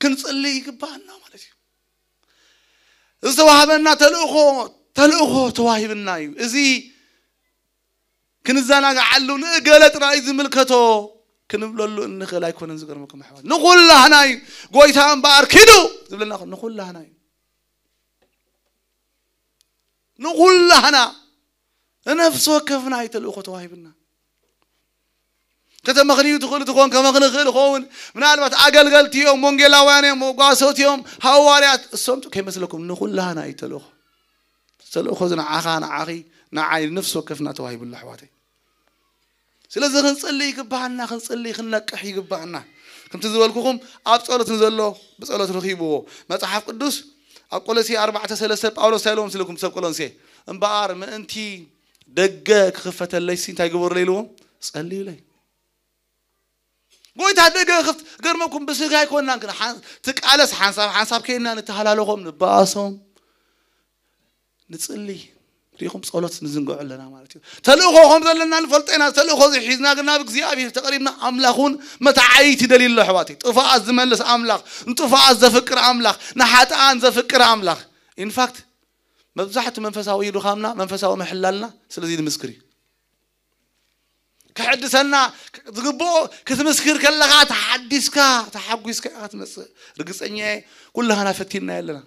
ክንጽሊ ይግባኣና ማለት እዩ። ዝተዋህበና ተልእኾ ተልእኾ ተዋሂብና እዩ። እዚ ክንዘናግዓሉ ንእገለ ጥራይ ዝምልከቶ ክንብለሉ እንኽእል ኣይኮነን። ዝገርመኩም ኣሕዋት ንኹላህና እዩ። ጎይታ እምበኣር ኪዱ ዝብለና ንኹላህና እዩ። ንኹላህና ንነፍሲ ወከፍና እዩ ተልእኾ ተዋሂብና። ከተመኽንዩ ትኽእሉ ትኾን ከመኽንኽእል ኸውን ምናልባት ኣገልገልቲ እዮም ወንጌላውያን እዮም መጓሰት እዮም ሃዋርያት እሶም ከይመስለኩም ንኹላህና እዩ ተልእኾ። ተልእኾ እዚ ንዓኻ ንዓኺ ንዓይ ንነፍሲ ወከፍና ተዋሂቡሉ ኣሕዋተይ። ስለዚ ክንጽሊ ይግባኣና ክንጽሊ ክንነቅሕ ይግባኣና። ከምቲ ዝበልኩኹም ኣብ ጸሎት ንዘሎ ብጸሎት ርኺብዎ። መጽሓፍ ቅዱስ ኣብ ቆሎሴ ኣርባዕተ ሰለስተ ጳውሎስ እንታይ ኢልዎም ስልኩም ሰብ ቆሎንሴ እምበኣር ምእንቲ ደገ ክኽፈተለይ ሲ እንታይ ግበሩለይ ኢልዎም ጸልዩለይ። ጎይታ ደገ ክፍት ገርመኩም ብስጋ ኣይኮንናን ግን ትቃለስ ሓንሳብ ሓንሳብ ከይና ንተሃላለኾም ንበኣሶም ንጽሊ ሪኹም ጸሎት ንዝንግዑ ኣለና ማለት እዩ። ተልእኾ ከም ዘለና ንፈልጦ ኢና። ተልእኾ ዝሒዝና ግን ናብ እግዚኣብሔር ተቐሪብና ኣምላኽ እውን መታዓይቲ ደልዩ ኣሎ ኣሕዋተይ። ጥፋኣት ዝመልስ ኣምላኽ፣ ንጥፋኣት ዘፍቅር ኣምላኽ፣ ንሓጥኣን ዘፍቅር ኣምላኽ። ኢንፋክት መብዛሕቲ መንፈሳዊ ድኻምና መንፈሳዊ ምሕላልና ስለዚ ንምስክር እዩ። ክሕድሰና ዝግብኦ ክትምስክር ከለኻ ተሓዲስካ ተሓጒስካ ኢኻ ትመፅእ። ርግፀኛ እየ ኩላህና ፈቲንና ኣለና።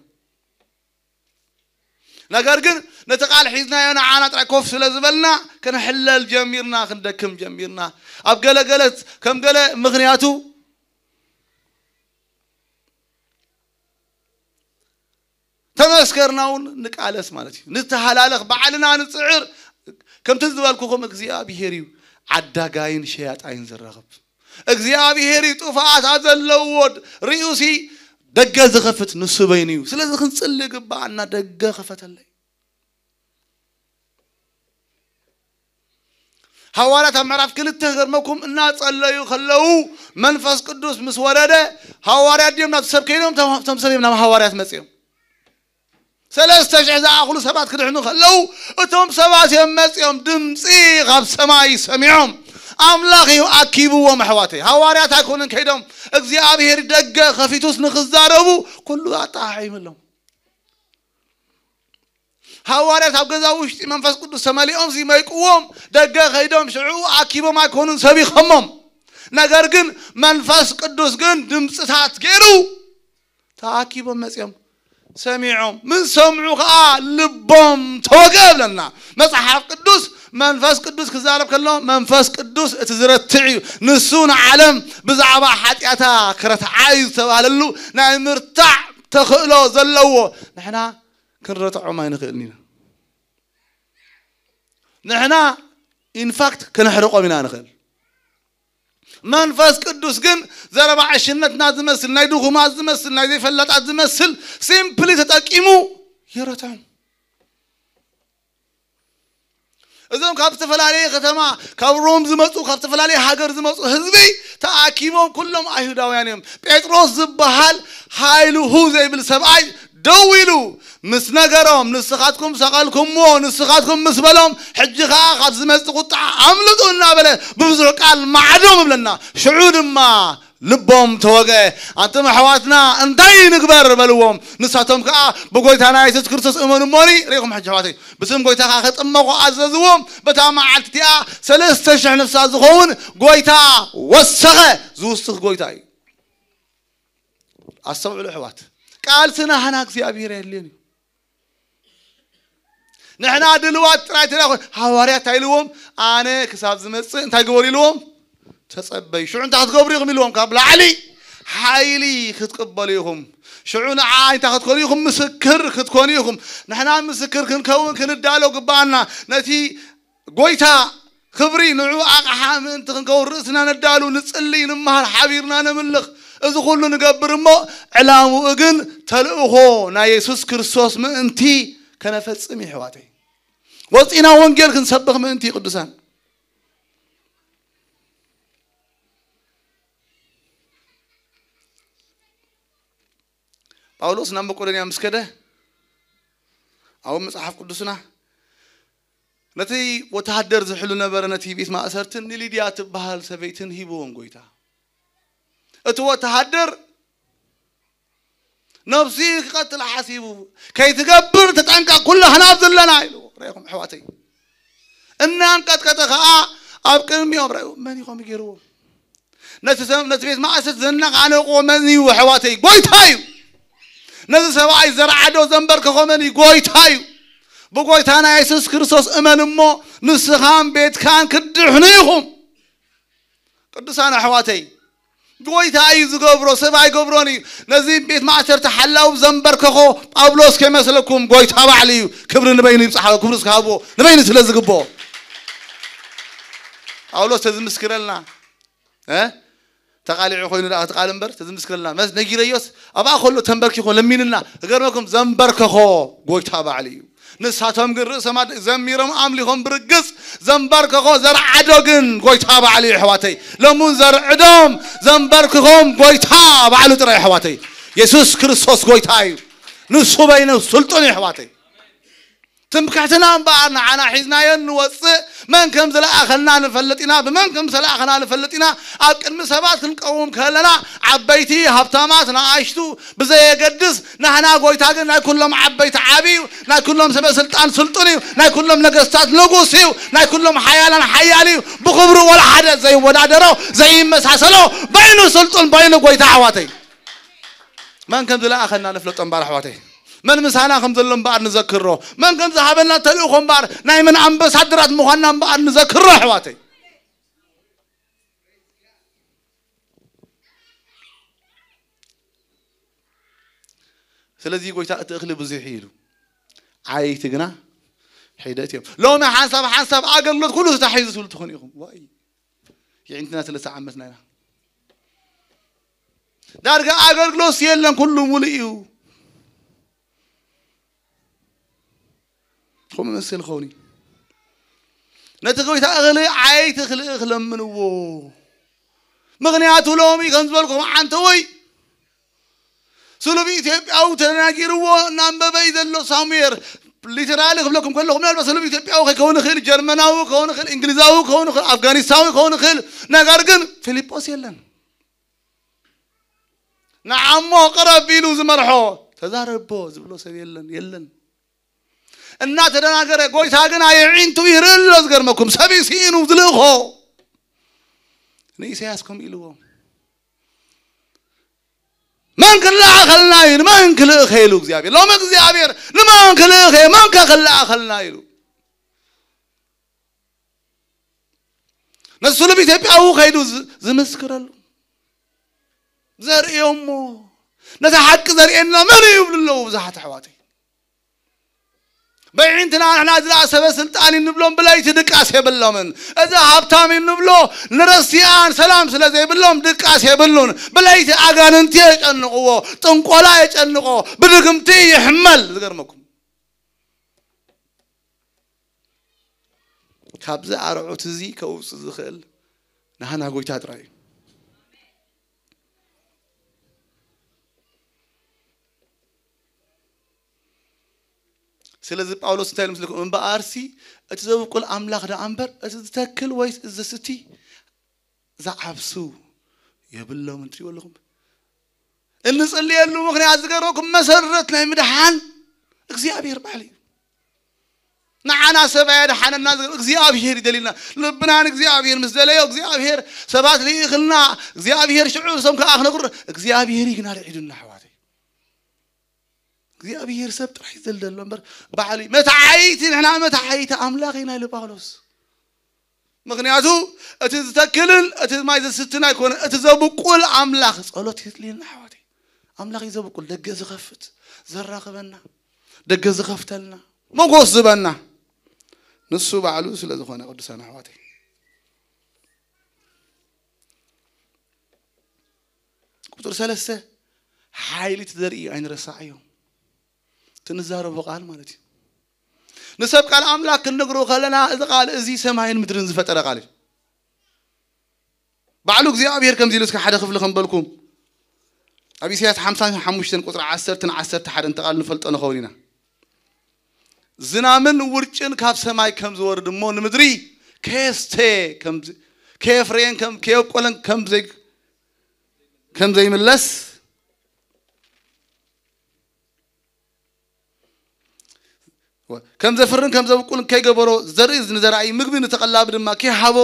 ነገር ግን ነቲ ቃል ሒዝናዮ ንዓና ጥራይ ኮፍ ስለ ዝበልና ክንሕለል ጀሚርና ክንደክም ጀሚርና። ኣብ ገለገለት ከም ገለ ምኽንያቱ ተመስከርና እውን ንቃለስ ማለት እዩ። ንተሃላለኽ ባዕልና ንፅዕር። ከምቲ ዝበልኩኹም እግዚኣብሄር እዩ ዓዳጋይን ሸያጣይን ዘራኽብ። እግዚኣብሄር እዩ ጥፋኣት ኣብ ዘለዎ ርእዩሲ ደገ ዝኸፍት ንሱ በይኑ እዩ። ስለዚ ክንፅሊ ግባኣና ደገ ክፈተለይ። ሃዋርያት ኣብ ምዕራፍ ክልተ ገርመኩም እናጸለዩ ከለዉ መንፈስ ቅዱስ ምስ ወረደ ሃዋርያት ድዮም ናብ ሰብ ከይዶም እቶም ሰብ እዮም ናብ ሃዋርያት መጽኦም። ሰለስተ ሽሕ ዝኣኽሉ ሰባት ክድሕኑ ከለዉ እቶም ሰባት እዮም መጽኦም ድምፂ ካብ ሰማይ ሰሚዖም ኣምላኽ እዩ ኣኪብዎም ኣሕዋተይ። ሃዋርያት ኣይኮኑን ከይዶም እግዚኣብሔር ደገ ከፊቱስ ንክዛረቡ ኩሉ ኣጠሓሒምሎም። ሃዋርያት ኣብ ገዛ ውሽጢ መንፈስ ቅዱስ ተመሊኦም ሲመይቅዎም ደገ ከይዶም ሽዑ ኣኪቦም ኣይኮኑን ሰቢኸሞም። ነገር ግን መንፈስ ቅዱስ ግን ድምፅታት ገይሩ ተኣኪቦም መፅኦም ሰሚዖም ምስ ሰምዑ ከዓ ልቦም ተወገ ብለና መፅሓፍ ቅዱስ። መንፈስ ቅዱስ ክዛረብ ከሎ መንፈስ ቅዱስ እቲ ዝረትዕ እዩ። ንሱ ንዓለም ብዛዕባ ሓጢኣታ ክረትዓ እዩ ዝተባህለሉ ናይ ምርታዕ ተኽእሎ ዘለዎ ንሕና ክንረትዖም ኣይንኽእልን ኢና። ንሕና ኢንፋክት ክነሕርቆም ኢና ንኽእል። መንፈስ ቅዱስ ግን ዘረባ ዕሽነትና ዝመስል ናይ ድኹማት ዝመስል ናይ ዘይፈላጣት ዝመስል ሲምፕሊ ተጠቂሙ ይረትዖም። እዞም ካብ ዝተፈላለየ ከተማ፣ ካብ ሮም ዝመፁ፣ ካብ ዝተፈላለየ ሃገር ዝመፁ ህዝቢ ተኣኪቦም፣ ኩሎም ኣይሁዳውያን እዮም። ጴጥሮስ ዝበሃል ሃይሉ ሁ ዘይብል ሰብኣይ ደው ኢሉ ምስ ነገሮም፣ "ንስኻትኩም ሰቐልኩምዎ፣ ንስኻትኩም ምስ በሎም፣ ሕጂ ኸዓ ካብ ዝመጽእ ቁጥዓ ኣምልጡ" እናበለ ብብዙሕ ቃል ማዕዶም እብለና። ሽዑ ድማ ልቦም ተወገ። "ኣንቱም ኣሕዋትና እንታይ ንግበር?" በልዎም። ንሳቶም ከኣ፣ "ብጎይታና የሱስ ክርስቶስ እመኑ እሞኒ፣ ርኢኹም ሕጂ ኣሕዋተይ፣ ብስም ጎይታ ከኣ ክጥመቑ ኣዘዝዎም። በታ መዓልቲ እቲኣ ሰለስተ ሽሕ ነፍሳት ዝኸውን ጎይታ ወሰኸ።" ዝውስኽ ጎይታ እዩ። ኣስተውዕሉ ኣሕዋት፣ ቃልሲ ናህና እግዚኣብሔር የድልየን እዩ። ንሕና ድልዋት ጥራይ ተዳ-፣ ሃዋርያት እንታይ ኢልዎም? "ኣነ ክሳብ ዝመጽእ እንታይ ግበሩ?" ኢልዎም። "ተጸበዩ። ሽዑ እንታይ ክትገብሩ ኢኹም?" ኢልዎም። "ካብ ላዕሊ ሓይሊ ክትቅበሉ ኢኹም። ሽዑ ንዓ እንታይ ክትኮኑ ኢኹም? ምስክር ክትኮኑ ኢኹም።" ንሕና ምስክር ክንከውን ክንዳሎ ግባኣና። ነቲ ጎይታ ክብሪ ንዑ ኣቕሓ ምእንቲ ክንከውን ርእስና ነዳሉ፣ ንጽሊ፣ ንምሃር፣ ሓቢርና ነምልኽ። እዚ ኩሉ ንገብር እሞ ዕላምኡ ግን ተልእኾ ናይ የሱስ ክርስቶስ ምእንቲ ከነፈጽም እዩ፣ ኣሕዋተይ። ወጺና ወንጌል ክንሰብኽ ምእንቲ እዩ፣ ቅዱሳን። ጳውሎስ ናብ መቄዶንያ ምስ ከደ፣ ኣብ መጽሓፍ ቅዱስና ነቲ ወተሃደር ዝሕሉ ነበረ፣ ነቲ ቤት ማእሰርትን ንሊድያ ትበሃል ሰበይትን ሂብዎም ጎይታ። እቲ ወተሃደር ነብሱ ክቐትል ሓሲቡ፣ "ከይትገብር ተጠንቀቕ፣ ኩላህና ኣብ ዘለና" ኢሉ። ርኢኹም ኣሕዋተይ፣ እናንቀጥቀጠ ኸዓ ኣብ ቅድሚኦም ርኣዩ። መን እዩ ከምኡ ገይርዎ? ነቲ ሰብ፣ ነቲ ቤት ማእሰርቲ ዘነቓነቕዎ መን እዩ ኣሕዋተይ? ጎይታ እዩ። ነዚ ሰብኣይ ዘርዓዶ ዘንበርከኾ መን እዩ? ጎይታ እዩ። ብጎይታና የሱስ ክርስቶስ እመን እሞ ንስኻን ቤትካን ክትድሕኑ ኢኹም። ቅዱሳን ኣሕዋተይ፣ ጎይታ እዩ ዝገብሮ፣ ሰብ ኣይገብሮን እዩ። ነዚ ቤት ማእሰርቲ ሓላው ዘንበርከኾ ጳውሎስ ከይመስለኩም፣ ጎይታ ባዕሉ እዩ። ክብሪ ንበይኑ ይብጽሓ፣ ክብሪ እስከ ሃብዎ፣ ንበይኑ ስለ ዝግብኦ። ጳውሎስ ተዝምስክረልና፣ እ? ተቓሊዑ ኮይኑ ደኣ ተቓል እምበር፣ ተዝምስክረልና። መስ ነጊረዮስ፣ ኣብኣ ከሎ ተንበርኪኾ ለሚንና። እገርመኩም፣ ዘንበርከኾ ጎይታ ባዕሉ እዩ። ንሳቶም ግን ርእሶም ኣድ-፣ ዘሚሮም ኣምሊኾም ብርግጽ፣ ዘንበርከኾ ዘርዓዶ ግን ጎይታ ባዕሉ እዩ፣ ኣሕዋተይ። ሎሙን ዘርዕዶም ዘንበርክኾም ጎይታ ባዕሉ ጥራይ፣ ኣሕዋተይ። የሱስ ክርስቶስ ጎይታ እዩ። ንሱ በይኑ ስልጡን እዩ፣ ኣሕዋተይ። ትምክሕትና እምበኣር ንዓና ሒዝናዮ ንወጽእ፣ መን ከም ዝለኣኸና ንፈልጥ ኢና፣ ብመን ከም ዝተለኣኸና ንፈልጥ ኢና። ኣብ ቅድሚ ሰባት ክንቀውም ከለና፣ ዓበይቲ፣ ሃብታማት፣ ንኣሽቱ ብዘየገድስ፣ ናህና ጎይታ ግን ናይ ኩሎም ዓበይቲ ዓቢ እዩ፣ ናይ ኩሎም ሰበ ስልጣን ስልጡን እዩ፣ ናይ ኩሎም ነገስታት ንጉስ እዩ፣ ናይ ኩሎም ሓያላን ሓያል እዩ። ብኽብሩ ወላ ሓደ ዘይወዳደሮ፣ ዘይመሳሰሎ፣ በይኑ ስልጡን፣ በይኑ ጎይታ፣ ኣሕዋተይ። መን ከም ዝለኣኸና ንፍለጦ እምበኣር፣ ኣሕዋተይ። መን ምሳና ከም ዘሎ እምበኣር ንዘክሮ። መን ከም ዝሃበና ተልእኾ እምበኣር፣ ናይ መን ኣምባሳደራት ምዃንና እምበኣር ንዘክሮ፣ ኣሕዋተይ። ስለዚ ጎይታ፣ "እቲ እኽሊ ብዙሕ እዩ" ኢሉ፣ "ዓየይቲ ግና ሒደት እዮም።" ሎሚ ሓንሳብ ሓንሳብ ኣገልግሎት ኩሉ ተታሒዙ ትብሉ ትኾኑ ኢኹም። ዋይ፣ የዒንትና ሰለስተ ዓመትና ኢና። ዳርጋ ኣገልግሎት የለን፣ ኩሉ ሙሉእ እዩ። ከምኡ መሰል ክኸውን እዩ። ነቲ ጎይታ እኽሊ ዓየይቲ ክልእኽ ለምንዎ። ምኽንያቱ ሎሚ ከም ዝበልኩም፣ ዓንተወይ ስሉብ ኢትዮጵያዊ ተደናጊርዎ እናንበበ እዩ ዘሎ ሳሙኤል። ሊተራሊ ክብለኩም ከለኹ፣ ምናልባት ስሉብ ኢትዮጵያዊ ከይከውን ይኽእል፣ ጀርመናዊ ክኸውን ይኽእል፣ እንግሊዛዊ ክኸውን ይኽእል፣ ኣፍጋኒስታዊ ክኸውን ይኽእል። ነገር ግን ፊልጶስ የለን። ንዓሞ ቅረብ ኢሉ ዝመርሖ፣ "ተዛረቦ" ዝብሎ ሰብ የለን፣ የለን። እናተደናገረ፣ ጎይታ ግን ኣየዒንቱ ይርኢ ኣሎ። ዝገርመኩም፣ ሰብ እዩ ስኢኑ ዝልእኾ። ንኢሳያስ ከምኡ ኢልዎ፣ "መን ክለኣኸልና እዩ? ንመን ክልእኸ?" ኢሉ እግዚኣብሔር። ሎሚ እግዚኣብሔር፣ "ንመን ክልእኸ? መን ከ ክለኣኸልና?" ኢሉ። ነዚ ስሉብ ኢትዮጵያዊ ከይዱ ዝ-፣ ዝምስክረሉ፣ ዘርእዮሞ፣ ነቲ ሓቂ ዘርእየና መን እዩ ይብሉ ኣለዉ ብዙሓት ኣሕዋተይ። በዒንትና ንሕና እዚ ደኣ ሰበ ስልጣን እዩ እንብሎም፣ ብለይቲ ድቃስ የብሎምን። እዚ ሃብታም እዩ እንብሎ፣ ንረሲኣን ሰላም ስለ ዘይብሎም ድቃስ የብሉን። ብለይቲ ኣጋንንቲ የጨንቕዎ፣ ጥንቆላ የጨንቖ፣ ብድግምቲ ይሕመል። ዝገርመኩም፣ ካብዚ ኣርዑት እዚ ከውፅእ ዝኽእል ናህና ጎይታ ጥራይ እዩ። ስለዚ ጳውሎስ እንታይ ኢሉ ምስልኩም? እምበኣርሲ እቲ ዘብቁል ኣምላኽ ደኣ እምበር እቲ ዝተክል ወይስ እዚ ዝስቲ ዝዓብሱ የብሎምን። ትሪእዎ ኣለኹም? እንጽልየሉ ምኽንያት ዝገርመኩም መሰረት ናይ ምድሓን እግዚኣብሔር ባዕሉ እዩ። ንዓና ሰብ ኣየድሓነና ዝገርም እግዚኣብሔር ይደልየና። ልብና ንእግዚኣብሔር ምስ ደለዮ እግዚኣብሔር ሰባት ልኢኽልና እግዚኣብሔር ሽዑ እሶም ከኣ ክነግሩ እግዚኣብሔር እዩ ግን ኣርዒዱና ኣሕዋተይ። እግዚኣብሔር ሰብ ጥራይ ዘልደሎ እምበር ባዕሉ እዩ። መተዓይቲ ንሕና መተዓይቲ ኣምላኽ ኢና ኢሉ ጳውሎስ። ምኽንያቱ እቲ ዝተክልን እቲ ማይ ዘስትን ኣይኮነ እቲ ዘብቁል ኣምላኽ ጸሎት የድልየና ኣሕዋተይ። ኣምላኽ እዩ ዘብቁል ደገ ዝኸፍት ዘራኽበና ደገ ዝኸፍተልና ሞጎስ ዝበና ንሱ ባዕሉ ስለ ዝኾነ ቅዱሳን ኣሕዋተይ። ቁፅሪ ሰለስተ ሓይሊ እቲ ዘርኢ ኣይንረሳዕ እዮም። እቲ ንዛረቦ ቃል ማለት እዩ። ንሰብ ቃል ኣምላክ ክንነግሮ ከለና እዚ ቃል እዚ ሰማይን ምድርን ዝፈጠረ ቃል እዩ። ባዕሉ እግዚኣብሔር ከምዚ ኢሉ እስከ ሓደ ክፍሊ ከም በልኩም ኣብ ኢሳያስ ሓምሳን ሓሙሽተን ቁፅሪ ዓሰርተን ዓሰርተ ሓደን ተቓል ንፈልጦ ንኸውን ኢና። ዝናምን ውርጭን ካብ ሰማይ ከም ዝወርድ እሞ ንምድሪ ከየስተ ከየፍረየን ከየብቆለን ከም ዘይምለስ ከም ዘፍርን ከም ዘብቁልን ከይገበሮ ዘርኢ ንዘራኢ ምግቢ ንተቐላቢ ድማ ከይሃቦ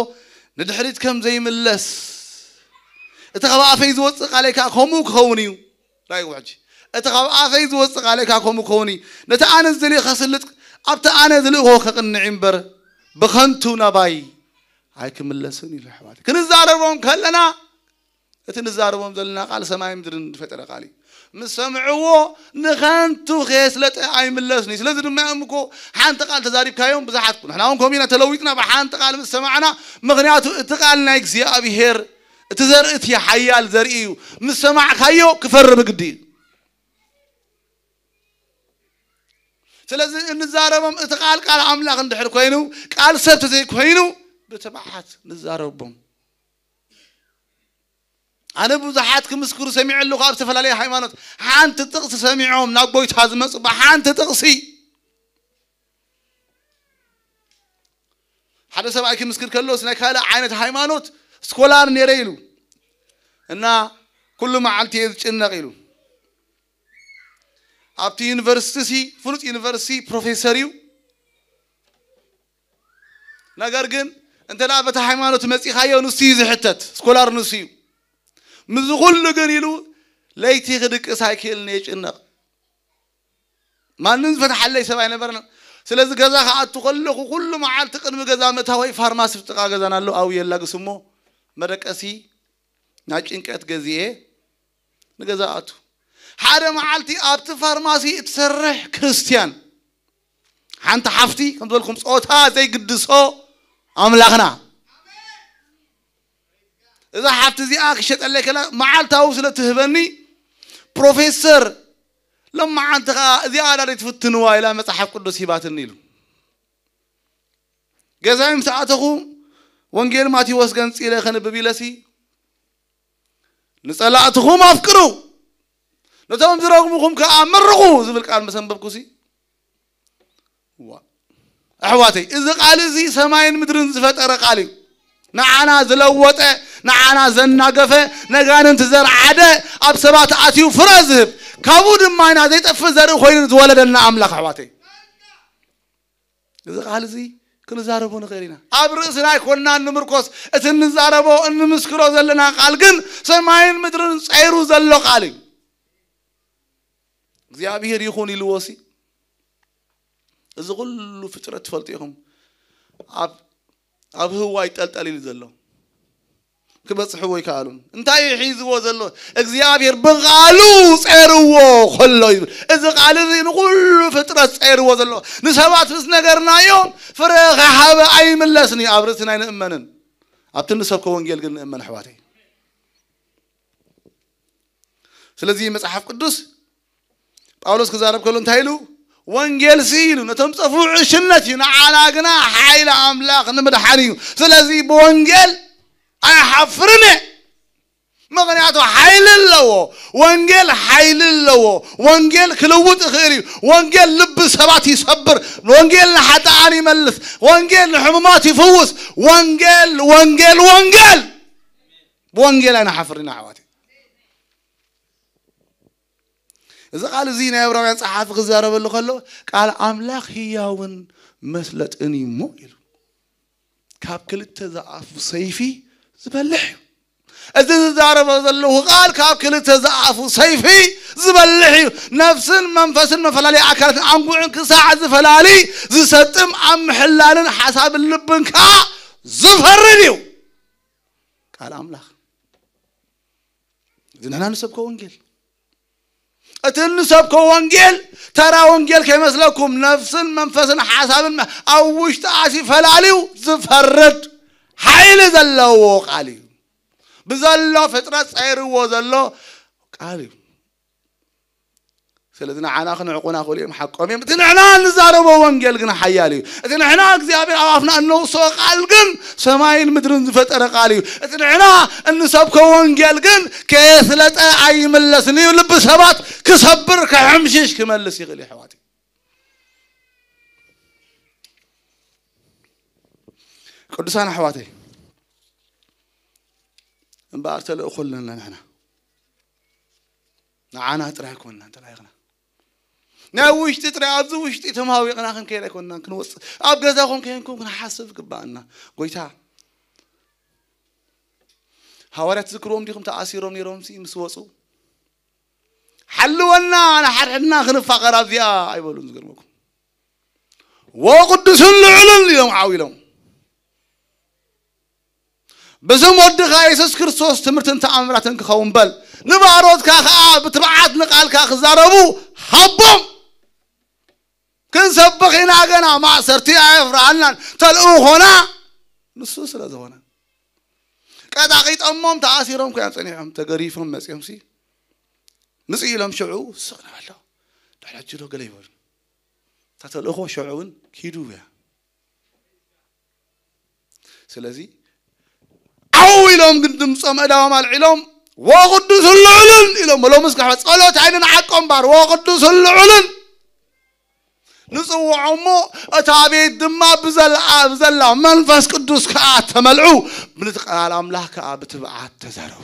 ንድሕሪት ከም ዘይምለስ እቲ ካብ ኣፈይ ዝወፅእ ቃለይ ከዓ ከምኡ ክኸውን እዩ። ራእይ ውሕጂ እቲ ካብ ኣፈይ ዝወፅእ ቃለይ ከዓ ከምኡ ክኸውን እዩ። ነቲ ኣነ ዝደልዮ ከስልጥ ኣብቲ ኣነ ዝልእኮ ከቕንዕ እምበር ብኸንቱ ናባይ ኣይክምለስን ኢሉ ኣሕዋት ክንዛረቦም ከለና እቲ ንዛረቦም ዘለና ቃል ሰማይ ምድርን ዝፈጠረ ቃል እዩ። ምስ ሰምዕዎ ንኸንቱ ከየስለጠ ኣይምለስን እዩ። ስለዚ ድማ እዮም እኮ ሓንቲ ቃል ተዛሪብካዮም ብዙሓት ንሕና እውን ከምኡ ኢና ተለዊጥና ብሓንቲ ቃል ምስ ሰማዕና። ምክንያቱ እቲ ቃል ናይ እግዚኣብሄር እቲ ዘርእቲ ሓያል ዘርኢ እዩ። ምስ ሰማዕካዮ ክፈሪ ብግዲ እዩ። ስለዚ እንዛረቦም እቲ ቃል ቃል ኣምላኽ እንድሕር ኮይኑ ቃል ሰብ ተዘይኮይኑ ብትብዓት ንዛረቦም። ኣነ ብዙሓት ክምስክሩ ሰሚዐ ኣለኹ ኣብ ዝተፈላለየ ሃይማኖት ሓንቲ ጥቕሲ ሰሚዖም ናብ ጎይታ ዝመፁ ብሓንቲ ጥቕሲ ሓደ ሰብኣይ ክምስክር ከሎስ ናይ ካልእ ዓይነት ሃይማኖት ስኮላር ነይረ ኢሉ እና ኩሉ መዓልቲ እየ ዝጭነቕ ኢሉ ኣብቲ ዩኒቨርሲቲ ሲ ፍሉጥ ዩኒቨርሲቲ ፕሮፌሰር እዩ ነገር ግን እንተ ደኣ በቲ ሃይማኖት መጺኻዮ ንሱ እዩ ዝሕተት ስኮላር ንሱ እዩ ምዚ ኩሉ ግን ኢሉ ለይቲ ክድቅስ ኣይክእልን እየ ጭነቕ ማንም ዝፈትሓለይ ሰብ ኣይነበረን ስለዚ ገዛ ክኣቱ ከለኹ ኩሉ መዓልቲ ቅድሚ ገዛ ምእታወይ ፋርማሲ ብጥቃ ገዛና ኣሎ ኣብኡ የላግስ እሞ መደቀሲ ናይ ጭንቀት ገዚኤ ንገዛ ኣቱ ሓደ መዓልቲ ኣብቲ ፋርማሲ እትሰርሕ ክርስትያን ሓንቲ ሓፍቲ ከም ዝበልኩም ጾታ ዘይግድሶ ኣምላኽና እዛ ሓፍቲ እዚኣ ክሸጠለይ ከላ መዓልታዊ ስለ ትህበኒ ፕሮፌሰር ለማዓንቲ ከዓ እዚኣ ኣዳለይ ትፍትንዋ ኢላ መፅሓፍ ቅዱስ ሂባትኒ ኢሉ ገዛይ ምስ ኣተኹ ወንጌል ማቴዎስ ገንፂለ ከንብብ ኢለሲ ንፀላእትኹም ኣፍቅሩ ነቶም ዝረግሙኹም ከዓ መርቑ ዝብል ቃል ምስ ኣንበብኩሲ ኣሕዋተይ እዚ ቃል እዚ ሰማይን ምድርን ዝፈጠረ ቃል እዩ ንዓና ዝለወጠ ንዓና ዘናገፈ ነጋንንቲ ዘርዓደ ኣብ ሰባት ኣትዩ ፍረ ዝህብ ካብኡ ድማ ኢና ዘይጠፍእ ዘርኢ ኮይኑ ዝወለደና ኣምላኽ ኣሕዋተይ እዚ ቃል እዚ ክንዛረቦ ንኽእል ኢና ኣብ ርእስና ኣይኮንና እንምርኮስ እቲ እንዛረቦ እንምስክሮ ዘለና ቃል ግን ሰማይን ምድርን ፀይሩ ዘሎ ቃል እዩ እግዚኣብሔር ይኹን ኢልዎ ሲ እዚ ኩሉ ፍጥረት ትፈልጡ ኢኹም ኣብ ኣብ ህዋ ይጠልጠል ኢሉ ዘሎ ክበፅሕዎ ይከኣሉን እንታይ እዩ ሒዝዎ ዘሎ እግዚኣብሔር ብቃሉ ፀርዎ ከሎ ይብል እዚ ቃል እዚ ንኩሉ ፍጥረት ፀርዎ ዘሎ ንሰባት ምስ ነገርናዮም ፍረ ከሓበ ኣይምለስን እዩ ኣብ ርእስና ኣይንእመንን ኣብቲ ንሰብከ ወንጌል ግን ንእመን ኣሕዋተይ ስለዚ መፅሓፍ ቅዱስ ጳውሎስ ክዛረብ ከሎ እንታይ ኢሉ ወንጌል ሲ ኢሉ ነቶም ዝጠፍኡ ዕሽነት እዩ፣ ንዓና ግና ሓይሊ ኣምላኽ ንምድሓን እዩ። ስለዚ ብወንጌል ኣይሓፍርን እየ። ምኽንያቱ ሓይሊ ኣለዎ። ወንጌል ሓይሊ ኣለዎ። ወንጌል ክልውጥ ይኽእል እዩ። ወንጌል ልቢ ሰባት ይሰብር። ወንጌል ንሓጥኣን ይመልስ። ወንጌል ንሕሙማት ይፍውስ። ወንጌል ወንጌል ወንጌል። ብወንጌል ኣይንሓፍርን ኢና ኣሕዋት። እዚ ቃል እዚ ናይ ዕብራውያን ጸሓፊ ክዛረበሉ ከሎ፣ ቃል ኣምላኽ ህያውን መስለጥን እዩ እሞ ኢሉ፣ ካብ ክልተ ዝኣፉ ሰይፊ ዝበልሕ እዩ። እዚ ዝዛረቦ ዘለኹ ቃል ካብ ክልተ ዝኣፉ ሰይፊ ዝበልሕ እዩ። ነፍስን መንፈስን መፈላለዪ ኣካላትን ኣንጉዕን ክሳዕ ዝፈላሊ ዝሰጥም፣ ኣብ ምሕላልን ሓሳብን ልብን ከዓ ዝፈርድ እዩ። ቃል ኣምላኽ። እዚ ንሕና ንሰብኮ ወንጌል፣ እቲ እንሰብኮ ወንጌል ተራ ወንጌል ከይመስለኩም፣ ነፍስን መንፈስን ሓሳብን ኣብ ውሽጢ ኣትዩ ፈላልዩ ዝፈርድ ሓይሊ ዘለዎ ቃል እዩ። ብዘሎ ፍጥረት ጸይርዎ ዘሎ ቃል እዩ። ስለዚ ንዓና ክንዕቁና ክእሉ እዮም፣ ሓቆም እዮም። እቲ ንሕና እንዛረቦ ወንጌል ግን ሓያል እዩ። እቲ ንሕና እግዚኣብሔር ኣብ ኣፍና እነውስኦ ቃል ግን ሰማይን ምድርን ዝፈጠረ ቃል እዩ። እቲ ንሕና እንሰብኮ ወንጌል ግን ከየስለጠ ኣይምለስን እዩ። ልቢ ሰባት ክሰብር፣ ክሕምሽሽ፣ ክመልስ ይኽእል እዩ ኣሕዋት። ቅዱሳን ኣሕዋተይ፣ እምበኣር ተልእኮ ኣለና ንሕና። ንዓና ጥራይ ኣይኮንናን ተላኢኽና። ናይ ውሽጢ ጥራይ፣ ኣብዚ ውሽጢ ተማዊቕና ክንከይድ ኣይኮንናን፣ ክንወፅእ። ኣብ ገዛኹም ከይንኩም ክንሓስብ ይግባኣና። ጎይታ፣ ሃዋርያት ትዝክርዎም ዲኹም? ተኣሲሮም ነይሮም ሲ ምስ ወፁ፣ "ሓልወና፣ ንሓድሕድና ክንፋቐር ኣብዚኣ" ኣይበሉን። ዝገርመኩም፣ "ወቅዱስን ልዑልን" ኢሎም ዓው ኢሎም። "ብስም ወድኻ የሱስ ክርስቶስ ትምህርትን ተኣምራትን ክኸውን በል፣ ንባሮትካ ኸኣ ብትብዓት ንቓልካ ክዛረቡ ሃቦም። ክንሰብኽ ኢና፣ ገና ማእሰርቲ ኣየፍርሃልናን፣ ተልእኾና ንሱ ስለ ዝኾነ።" ቀጣቒጦሞም፣ ተኣሲሮም ኮይኖም ጸኒሖም፣ ተገሪፎም መጺኦም ሲ ምጽእ ኢሎም ሽዑ ስቕ ንበሎ። ድሕሪ ሕጂ ዶ ገለ ይበሉ። እታ ተልእኾ ሽዑ እውን ኪዱ እያ። ስለዚ ዓው ኢሎም ግን ድምፆም ኣእዳዎም ኣልዒሎም፣ "ወቅዱስን ልዑልን" ኢሎም። ሎምስ ከዓ ጸሎት ኣይንንዓቆ እምበር፣ "ወቅዱስን ልዑልን" ንጽውዖ እሞ፣ እታ ቤት ድማ ብዘላ፣ ብዘላ መንፈስ ቅዱስ ከዓ ተመልዑ፣ ነቲ ቃል ኣምላኽ ከዓ ብትብዓት ተዛረቡ።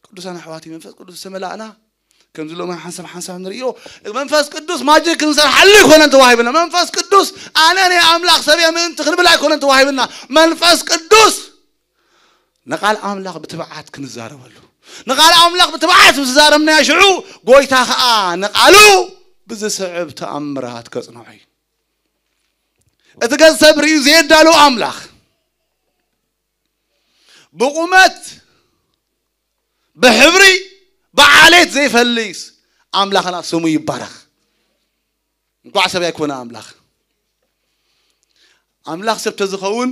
ቅዱሳን ኣሕዋቲ፣ መንፈስ ቅዱስ ዝተመላእና፣ ከምዚ ሎሚ ሓንሳብ ሓንሳብ ንርእዮ፣ መንፈስ ቅዱስ ማጅክ ክንሰርሓሉ ኣይኮነን ተዋሂብና። መንፈስ ቅዱስ ኣነ ናይ ኣምላኽ ሰብ እየ ምእንቲ ክንብል ኣይኮነን ተዋሂብና። መንፈስ ቅዱስ ንቓል ኣምላኽ ብትብዓት ክንዛረበሉ። ንቓል ኣምላኽ ብትብዓት ምስ ዛረብናዮ ሽዑ፣ ጎይታ ኸኣ ንቓሉ ብዝስዕብ ተኣምራት ከጽንዖ እዩ። እቲ ገንዘብ ርእዩ ዘየዳሉ ኣምላኽ፣ ብቑመት፣ ብሕብሪ፣ ብዓሌት ዘይፈልይስ ኣምላኽና ስሙ ይባረኽ። እንኳዕ ሰብ ኣይኮነ ኣምላኽ። ኣምላኽ ሰብ ተዝኸውን፣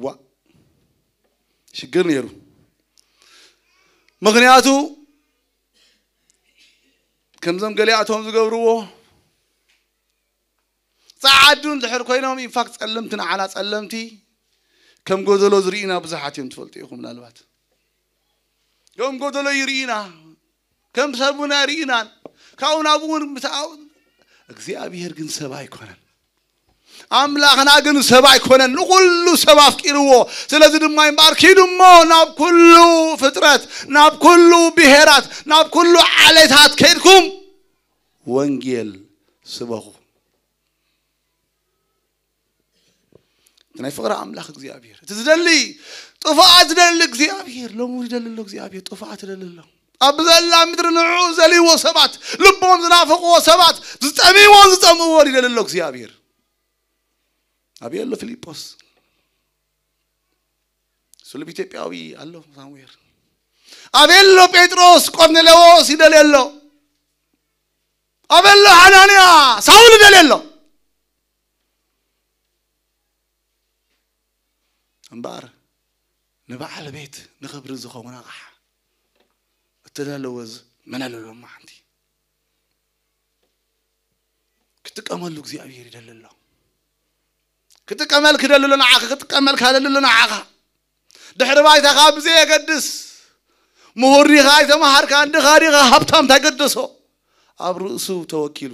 ዋ፣ ሽግር ነይሩ። ምኽንያቱ ከምዞም ገሊኣቶም ዝገብርዎ፣ ጸዓዱ እንድሕር ኮይኖም፣ ኢንፋክት ጸለምቲ፣ ንዓና ጸለምቲ ከም ጎደሎ ዝርእዩና ብዙሓት እዮም፣ ትፈልጡ ኢኹም ምናልባት። ከም ጎደሎ ይርእዩና፣ ከም ሰብ እውን ኣይርእዩናን። ካብኡ ናብኡ እውን ምትኣው-፣ እግዚኣብሔር ግን ሰብ ኣይኮነን። ኣምላኽና ግን ሰብ ኣይኮነን፣ ንኹሉ ሰብ ኣፍቂርዎ። ስለዚ ድማ እምበኣር ኪዱ እሞ ናብ ኩሉ ፍጥረት፣ ናብ ኩሉ ብሄራት፣ ናብ ኩሉ ዓሌታት ከይድኩም ወንጌል ስበኹ። እቲ ናይ ፍቕሪ ኣምላኽ እግዚኣብሔር፣ እቲ ዝደሊ፣ ጥፉኣት ዝደሊ እግዚኣብሔር፣ ሎሚ እውን ይደሊ ኣሎ እግዚኣብሔር፣ ጥፉኣት ይደሊ ኣሎ። ኣብ ዘላ ምድሪ ንዕኡ ዘልይዎ ሰባት፣ ልቦም ዝናፍቕዎ ሰባት፣ ዝጠምይዎን ዝጸምእዎን ይደሊ ኣሎ እግዚኣብሔር። ኣበይ ኣሎ ፊልጶስ? ስሉብ ኢትዮጵያዊ ኣሎ ሳሙኤል። ኣበይ ኣሎ ጴጥሮስ? ቆርኔሌዎስ ይደሊ ኣሎ። ኣበይ ኣሎ ሓናንያ? ሳውል ይደሊ ኣሎ። እምበኣር ንበዓል ቤት ንኽብሪ ዝኸውን ኣቕሓ እተዳለወ ዝ-፣ መን ኣሎ ሎማ ሓንቲ? ክጥቀመሉ እግዚኣብሔር ይደሊ ኣሎ። ክጥቀመልክ ይደሊ ኣሎ ንዓኻ፣ ክጥቀመልካ ይደሊ ኣሎ ንዓኻ። ድሕሪ ባይታኻ ብዘየገድስ፣ ምሁር ዲኻ ኣይተምሃርካን፣ ድኻ ዲኻ ሃብታም እንታይ ገደሶ? ኣብ ርእሱ ተወኪሉ፣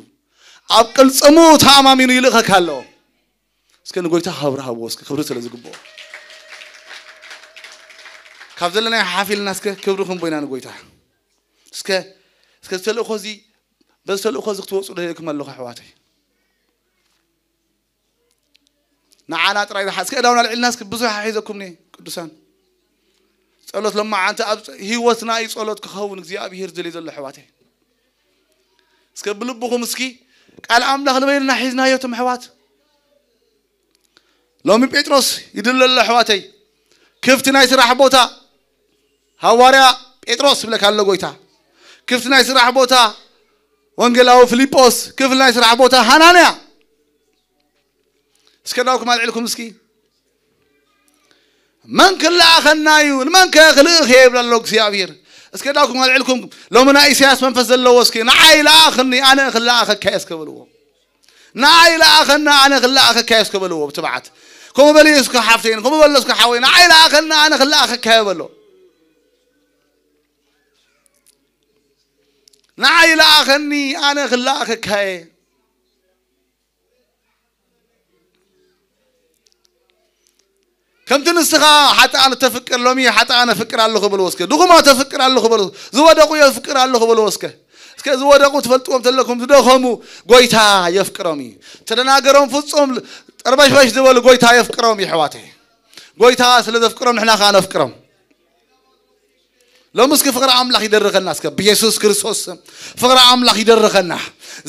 ኣብ ቅልጽሙ ተኣማሚኑ ይልእኸካ ኣሎ። እስከ ንጎይታ ክብሪ ሃብዎ፣ እስከ ክብሪ ስለ ዝግብኦ። ካብ ዘለናዮ ሓፍ ኢልና እስከ ክብሪ ክንቦ ኢና ንጎይታ። እስከ፣ እስከ ዝተልእኾ እዚ፣ በዚ ተልእኾ እዚ ክትወፁ ደልየኩም ኣለኹ ኣሕዋተይ። ንዓና ጥራይ ዝሓ-፣ እስከ እዳውና ኣልዒልና እስከ ብዙሕ ሓሒዘኩምኒ ቅዱሳን። ጸሎት ለማዓንቲ ኣብ ጸ-፣ ህይወትና እዩ ጸሎት ክኸውን እግዚኣብሔር ዝደልዮ ዘሎ ኣሕዋተይ። እስከ ብልብኹም እስኪ ቃል ኣምላኽ ንበይንና ሒዝናዮ እቶም ኣሕዋት። ሎሚ ጴጥሮስ ይድለ ኣሎ ኣሕዋተይ። ክፍቲ ናይ ስራሕ ቦታ ሃዋርያ ጴጥሮስ ይብለካ ኣሎ ጎይታ። ክፍቲ ናይ ስራሕ ቦታ ወንጌላዊ ፊልጶስ፣ ክፍቲ ናይ ስራሕ ቦታ ሃናንያ። እስከ ዳውኩም ኣልዕልኩም እስኪ። መን ክለኣኸና እዩ? ንመን ከ ክልእኽ እየ ይብል ኣሎ እግዚኣብሔር። እስከ ዳውኩም ኣልዕልኩም። ሎሚ ናይ ኢሳያስ መንፈስ ዘለዎ እስኪ ንዓይ ለኣኽኒ ኣነ ክለኣኸካ እየ እስከ በልዎ። ንዓይ ለኣኸና ኣነ ክለኣኸካ እየ እስከ በልዎ ብትብዓት። ከምኡ በልዮ እስከ ሓፍተይን፣ ከምኡ በሎ እስከ ሓወይ፣ ንዓይ ለኣኸና ኣነ ክለኣኸካ እየ በሎ። ንዓይ ለኣኸኒ ኣነ ክለኣኸካ እየ። ከምቲ ንስኻ ሓጥኣን እተፍቅር ሎሚ ሓጥኣን እፍቅር ኣለኹ በልዎ እስከ። ድኹማት እፍቅር ኣለኹ በልዎ። ዝወደቑ የፍቅር ኣለኹ በልዎ እስከ። እስከ ዝወደቑ ትፈልጥዎም ተለኩም ዝደኸሙ ጎይታ የፍቅሮም እዩ። ተደናገሮም ፍጹም ጠርበሽበሽ ዝበሉ ጎይታ የፍቅሮም እዩ ኣሕዋተይ። ጎይታ ስለ ዘፍቅሮም ንሕና ከኣ ነፍቅሮም። ሎሚ እስኪ ፍቕሪ ኣምላኽ ይደርኸና እስከ ብየሱስ ክርስቶስ ስም ፍቕሪ ኣምላኽ ይደርኸና።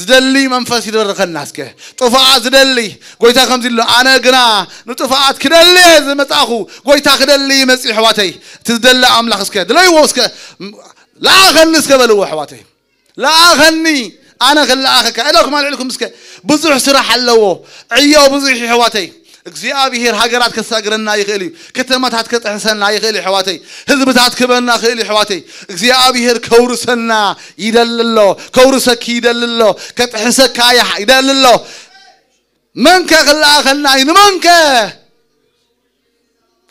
ዝደሊ መንፈስ ይደርኸና እስከ። ጥፋኣት ዝደሊ ጎይታ ከምዚ ኣሎ ኣነ ግና ንጥፋኣት ክደሊ እየ ዝመጻኹ። ጎይታ ክደሊ ይመጽእ ኣሕዋተይ። እቲ ዝደሊ ኣምላኽ እስከ ድለይዎ እስከ ለኣኸኒ እስከ በልዎ ኣሕዋተይ። ለኣኸኒ ኣነ ክለኣኸካ። እለኩም ኣልዕልኩም እስከ። ብዙሕ ስራሕ ኣለዎ። ዕዮ ብዙሕ ኣሕዋተይ። እግዚኣብሔር ሃገራት ከሳግረና ይኽእል እዩ። ከተማታት ከጥሕሰና ይኽእል እዩ ኣሕዋተይ። ህዝብታት ክበና ይኽእል እዩ ኣሕዋተይ። እግዚኣብሔር ከውርሰና ይደሊ ኣሎ። ከውርሰኪ ይደሊ ኣሎ። ከጥሕሰካ ይሓ-፣ ይደሊ ኣሎ። መንከ ክለኣኸና እዩ? ንመንከ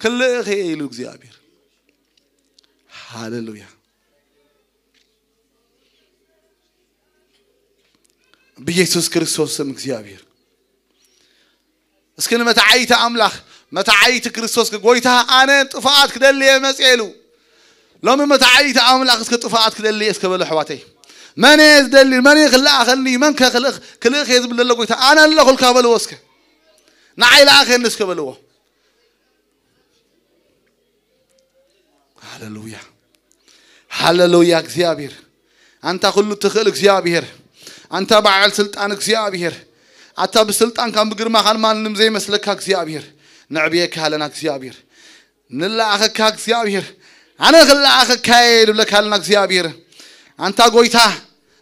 ክልእኽ እየ ኢሉ እግዚኣብሔር። ሃሌሉያ። ብየሱስ ክርስቶስ ስም እግዚኣብሔር። እስኪ ንመተዓይቲ ኣምላኽ፣ መተዓይቲ ክርስቶስ ጎይታ ኣነ ጥፋኣት ክደሊ እየ መጽኤ ኢሉ። ሎሚ መተዓይቲ ኣምላኽ እስከ ጥፋኣት ክደሊ እየ እስከ በሉ ኣሕዋተይ። መን እየ ዝደሊ? መን እየ ክለኣኸኒ? መን ከ ክልእኽ፣ ክልእኽ እየ ዝብል ዘሎ ጎይታ ኣነ ኣለኹልካ በልዎ እስከ። ንዓይ ለኣኸኒ እስከ በልዎ። ሃሌሉያ። ሃሌሉያ እግዚኣብሔር። ኣንታ ኩሉ ትኽእል እግዚኣብሔር። ኣንታ በዓል ስልጣን እግዚኣብሔር። ኣታ ብስልጣንካን ብግርማኻን ማንም ዘይመስለካ እግዚኣብሔር። ነዕብየካ ኣለና እግዚኣብሔር። ንለኣኸካ እግዚኣብሔር። ኣነ ክለኣኸካ እየ ንብለካ ኣለና እግዚኣብሔር። ኣንታ ጎይታ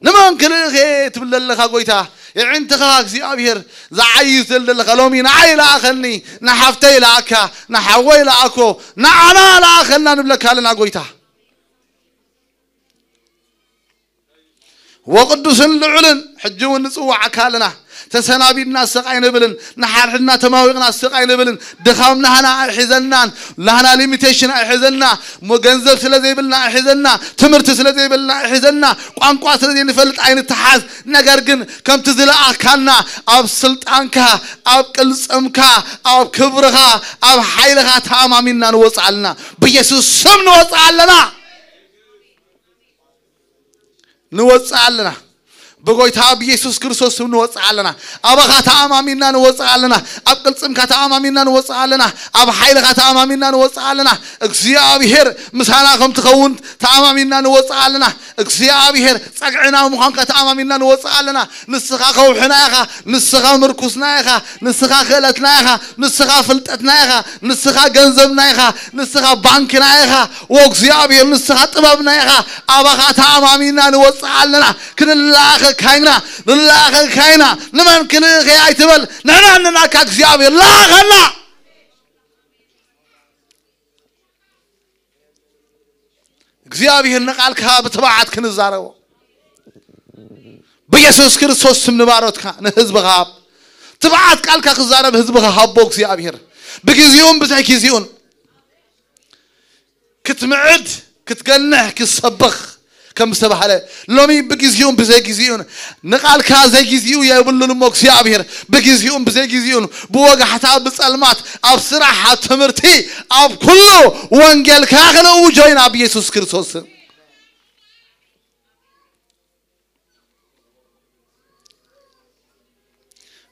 ንመን ክልእኽ እየ ትብል ዘለኻ ጎይታ? የዒንትኻ እግዚኣብሔር ዝዓይይ ትብል ዘለኻ ሎሚ ንዓይ ለኣኸኒ፣ ንሓፍተይ ለኣካ፣ ንሓወይ ለኣኮ፣ ንዓና ለኣኸና ንብለካ ኣለና ጎይታ። ወቅዱስን ልዑልን ሕጂ እውን ንጽዋዓካ ኣለና። ተሰናቢድና ስቕ ኣይንብልን፣ ንሓድሕድና ተማዊቕና ስቕ ኣይንብልን። ድኻም ናህና ኣይሕዘናን፣ ናህና ሊሚቴሽን ኣይሕዘና፣ ሞ ገንዘብ ስለ ዘይብልና ኣይሕዘና፣ ትምህርቲ ስለ ዘይብልና ኣይሕዘና፣ ቋንቋ ስለ ዘይንፈልጥ ኣይንተሓዝ። ነገር ግን ከምቲ ዝለኣኻና ኣብ ስልጣንካ፣ ኣብ ቅልጽምካ፣ ኣብ ክብርኻ፣ ኣብ ሓይልኻ ተኣማሚንና ንወጽእ ኣለና። ብየሱስ ስም ንወጽእ ኣለና። ንወጽእ ኣለና። ብጎይታ ብየሱስ ክርስቶስ ስም ንወጽእ ኣለና። ኣባኻ ተኣማሚንና ንወጽእ ኣለና። ኣብ ቅልጽምካ ተኣማሚንና ንወጽእ ኣለና። ኣብ ሓይልኻ ተኣማሚንና ንወጽእ ኣለና። እግዚኣብሔር ምሳና ከም ትኸውን ተኣማሚንና ንወጽእ ኣለና። እግዚኣብሔር ጸግዕና ምዃንካ ተኣማሚንና ንወጽእ ኣለና። ንስኻ ከውሕና ኢኻ፣ ንስኻ ምርኩስና ኢኻ፣ ንስኻ ክእለትና ኢኻ፣ ንስኻ ፍልጠትና ኢኻ፣ ንስኻ ገንዘብና ኢኻ፣ ንስኻ ባንክና ኢኻ። ወእግዚኣብሔር ንስኻ ጥበብና ኢኻ። ኣባኻ ተኣማሚንና ንወጽእ ኣለና። ክንለኣኸካ ኢና፣ ንለኣኸካ ኢና። ንመን ክልእኽ እየ ኣይትበል። ንሕና እንልኣካ እግዚኣብሔር ለኣኸና። እግዚኣብሔር ንቓልካ ብትብዓት ክንዛረቦ። ብኢየሱስ ክርስቶስ ስም ንባሮትካ ንህዝብኻ ሃብ። ትብዓት ቃልካ ክዛረብ ህዝብኻ ሃቦ እግዚኣብሔር። ብግዜኡን ብዘይ ግዜኡን ክትምዕድ ክትገንሕ ክሰብኽ ከም ዝተባህለ ሎሚ ብግዜኡን ብዘይ ግዜኡን ንቃልካ ዘይግዜኡ የብሉን እሞ እግዚኣብሔር ብግዜኡን ብዘይ ግዜኡን ብወጋሕታ ብጸልማት ኣብ ስራሕ ኣብ ትምህርቲ ኣብ ኩሉ ወንጌልካ ክንእውጆ ኢና ብኢየሱስ ክርስቶስ ስም።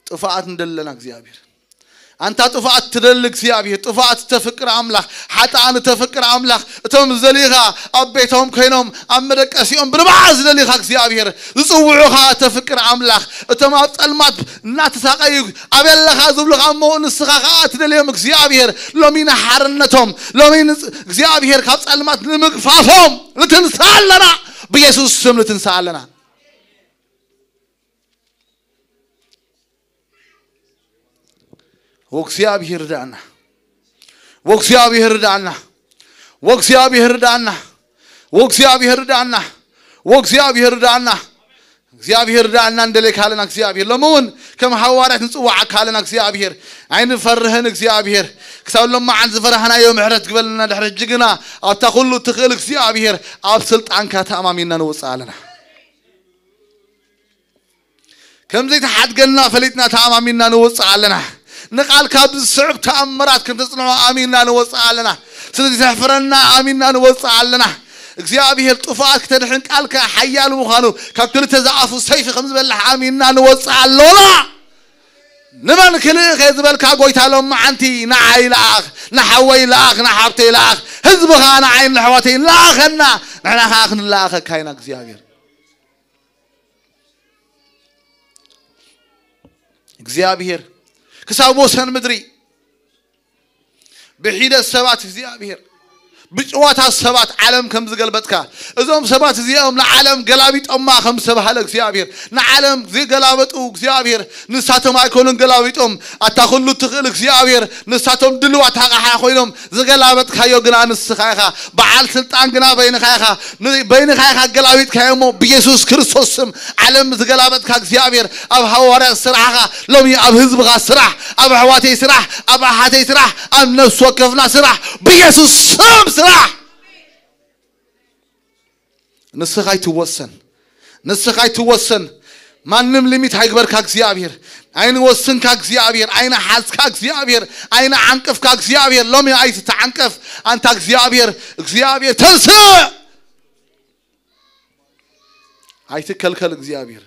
ጥፋኣት እንደለና እግዚኣብሔር ኣንታ ጥፋኣት ትደሊ እግዚኣብሔር ጥፋኣት ተፍቅር ኣምላኽ ሓጣን ተፍቅር ኣምላኽ እቶም ዝደልዩኻ ኣብ ቤቶም ኮይኖም ኣብ መደቀሲኦም ብንብዓት ዝደልዩኻ እግዚኣብሔር ዝጽውዑኻ ተፍቅር ኣምላኽ እቶም ኣብ ጸልማት እናተሳቐዩ ኣበለኻ ዝብሉኻ እሞ ንስኻ ኸኣ ትደልዮም እግዚኣብሔር ሎሚ ንሓርነቶም ሎሚ ንጽ- እግዚኣብሔር ካብ ጸልማት ንምግፋፎም ንትንሳ ኣለና ብኢየሱስ ስም ንትንሳ ኣለና። ወእግዚኣብሔር ርዳእና፣ ወእግዚኣብሔር ርዳእና፣ ወእግዚኣብሔር ርዳእና፣ ወእግዚኣብሔር ርዳእና፣ ወእግዚኣብሔር ርዳእና። እግዚኣብሔር ርዳእና እንደሌካ ኣለና እግዚኣብሔር ሎሚ እውን ከም ሃዋርያት ንፅዋዓካ ኣለና እግዚኣብሔር ኣይንፈርህን እግዚኣብሔር ክሳብ ሎማዓን ዝፈራህናዮ ምሕረት ግበልና ድሕሪ ጅግና ኣብታ ኩሉ ትኽእል እግዚኣብሔር ኣብ ስልጣንካ ተኣማሚንና ንወፅእ ኣለና። ከም ዘይተሓድገና ፈሊጥና ተኣማሚንና ንወፅእ ኣለና። ንቓልካ ብዝስዕብ ተኣምራት ከም ተፅንዖ ኣሚንና ንወፅእ ኣለና። ስለዚ ተሕፍረና ኣሚንና ንወፅእ ኣለና። እግዚኣብሔር ጥፉኣት ክተድሕን ቃልካ ሓያል ምዃኑ ካብ ክልተ ዝኣፉ ሰይፊ ከም ዝበልሕ ኣሚንና ንወፅእ ኣሎና። ንመን ክልእኸ ዝበልካ ጎይታ ሎመዓንቲ ንዓይ ለኣኽ፣ ንሓወይ ለኣኽ፣ ንሓብተይ ለኣኽ፣ ህዝብኻ ንዓይ ንኣሕዋተይ ለኣኸና፣ ንሕና ኸዓ ክንለኣኸካ ኢና እግዚኣብሔር። እግዚኣብሔር ክሳብ ወሰን ምድሪ ብሒደት ሰባት እግዚኣብሔር ብጭዋታት ሰባት ዓለም ከም ዝገልበጥካ እዞም ሰባት እዚኦም ንዓለም ገላቢጦማ ከም ዝተባሃለ እግዚኣብሔር ንዓለም ዝገላበጡ እግዚኣብሔር ንሳቶም ኣይኮኑን ገላቢጦም ኣታ ኩሉ ትኽእል እግዚኣብሔር ንሳቶም ድልዋት ኣቕሓ ኮይኖም ዝገላበጥካዮ ግና ንስኻ ኢኻ በዓል ስልጣን ግና በይንኻ ኢኻ ን- በይንኻ ኢኻ ገላቢጥካዮ እሞ ብኢየሱስ ክርስቶስ ስም ዓለም ዝገላበጥካ እግዚኣብሔር ኣብ ሃዋርያት ስራሕኻ ሎሚ ኣብ ህዝብኻ ስራሕ ኣብ ኣሕዋተይ ስራሕ ኣብ ኣሓተይ ስራሕ ኣብ ነፍሲ ወከፍና ስራሕ ብኢየሱስ ስም ስራሕ ንስኻ ኣይትወሰን ንስኻ ኣይትወሰን ማንም ሊሚት ኣይግበርካ እግዚኣብሔር ኣይንወስንካ እግዚኣብሔር ኣይንሓዝካ እግዚኣብሔር ኣይንዓንቅፍካ እግዚኣብሔር ሎሚ ኣይትተዓንቀፍ ኣንታ እግዚኣብሔር እግዚኣብሔር ተንስእ ኣይትከልከል እግዚኣብሔር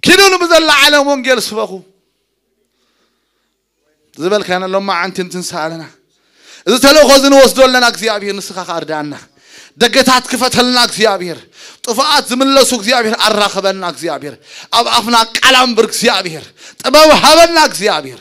ኪዱ ንብዘላ ዓለም ወንጌል ስበኹ ዝበልካና ሎማዓንቲ እንትንስእ ኣለና እዚ ተልእኾ እዚ ንወስዶ ኣለና እግዚኣብሔር ንስኻ ከኣ ርዳኣና ደገታት ክፈተልና እግዚኣብሔር ጥፋኣት ዝምለሱ እግዚኣብሔር ኣራኸበና እግዚኣብሔር ኣብ ኣፍና ቃል ኣንብር እግዚኣብሔር ጥበብ ሃበና እግዚኣብሔር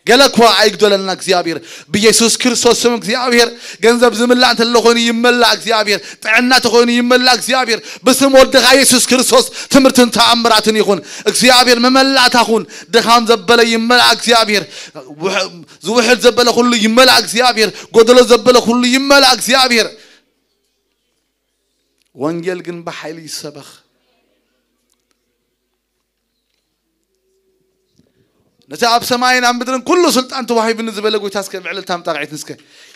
ገለ እኳ ኣይግደለና እግዚኣብሔር ብኢየሱስ ክርስቶስ ስም እግዚኣብሔር ገንዘብ ዝምላእ እንተሎ ኮይኑ ይመላእ እግዚኣብሔር ጥዕና ተኾይኑ ይመላእ እግዚኣብሔር ብስም ወድኻ ኢየሱስ ክርስቶስ ትምህርትን ተኣምራትን ይኹን እግዚኣብሔር መመላእታ ኹን ድኻም ዘበለ ይመላእ እግዚኣብሔር ዝውሕድ ዘበለ ኩሉ ይመላእ እግዚኣብሔር ጎደሎ ዘበለ ኩሉ ይመላእ እግዚኣብሔር ወንጌል ግን ብሓይሊ ይሰበኽ ነቲ ኣብ ሰማይን ኣብ ምድርን ኩሉ ስልጣን ተዋሂብኒ ዝበለ ጎይታ እስከ ብዕልልታ ምጣቕዒት እስከ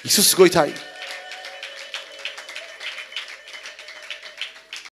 የሱስ ጎይታ እዩ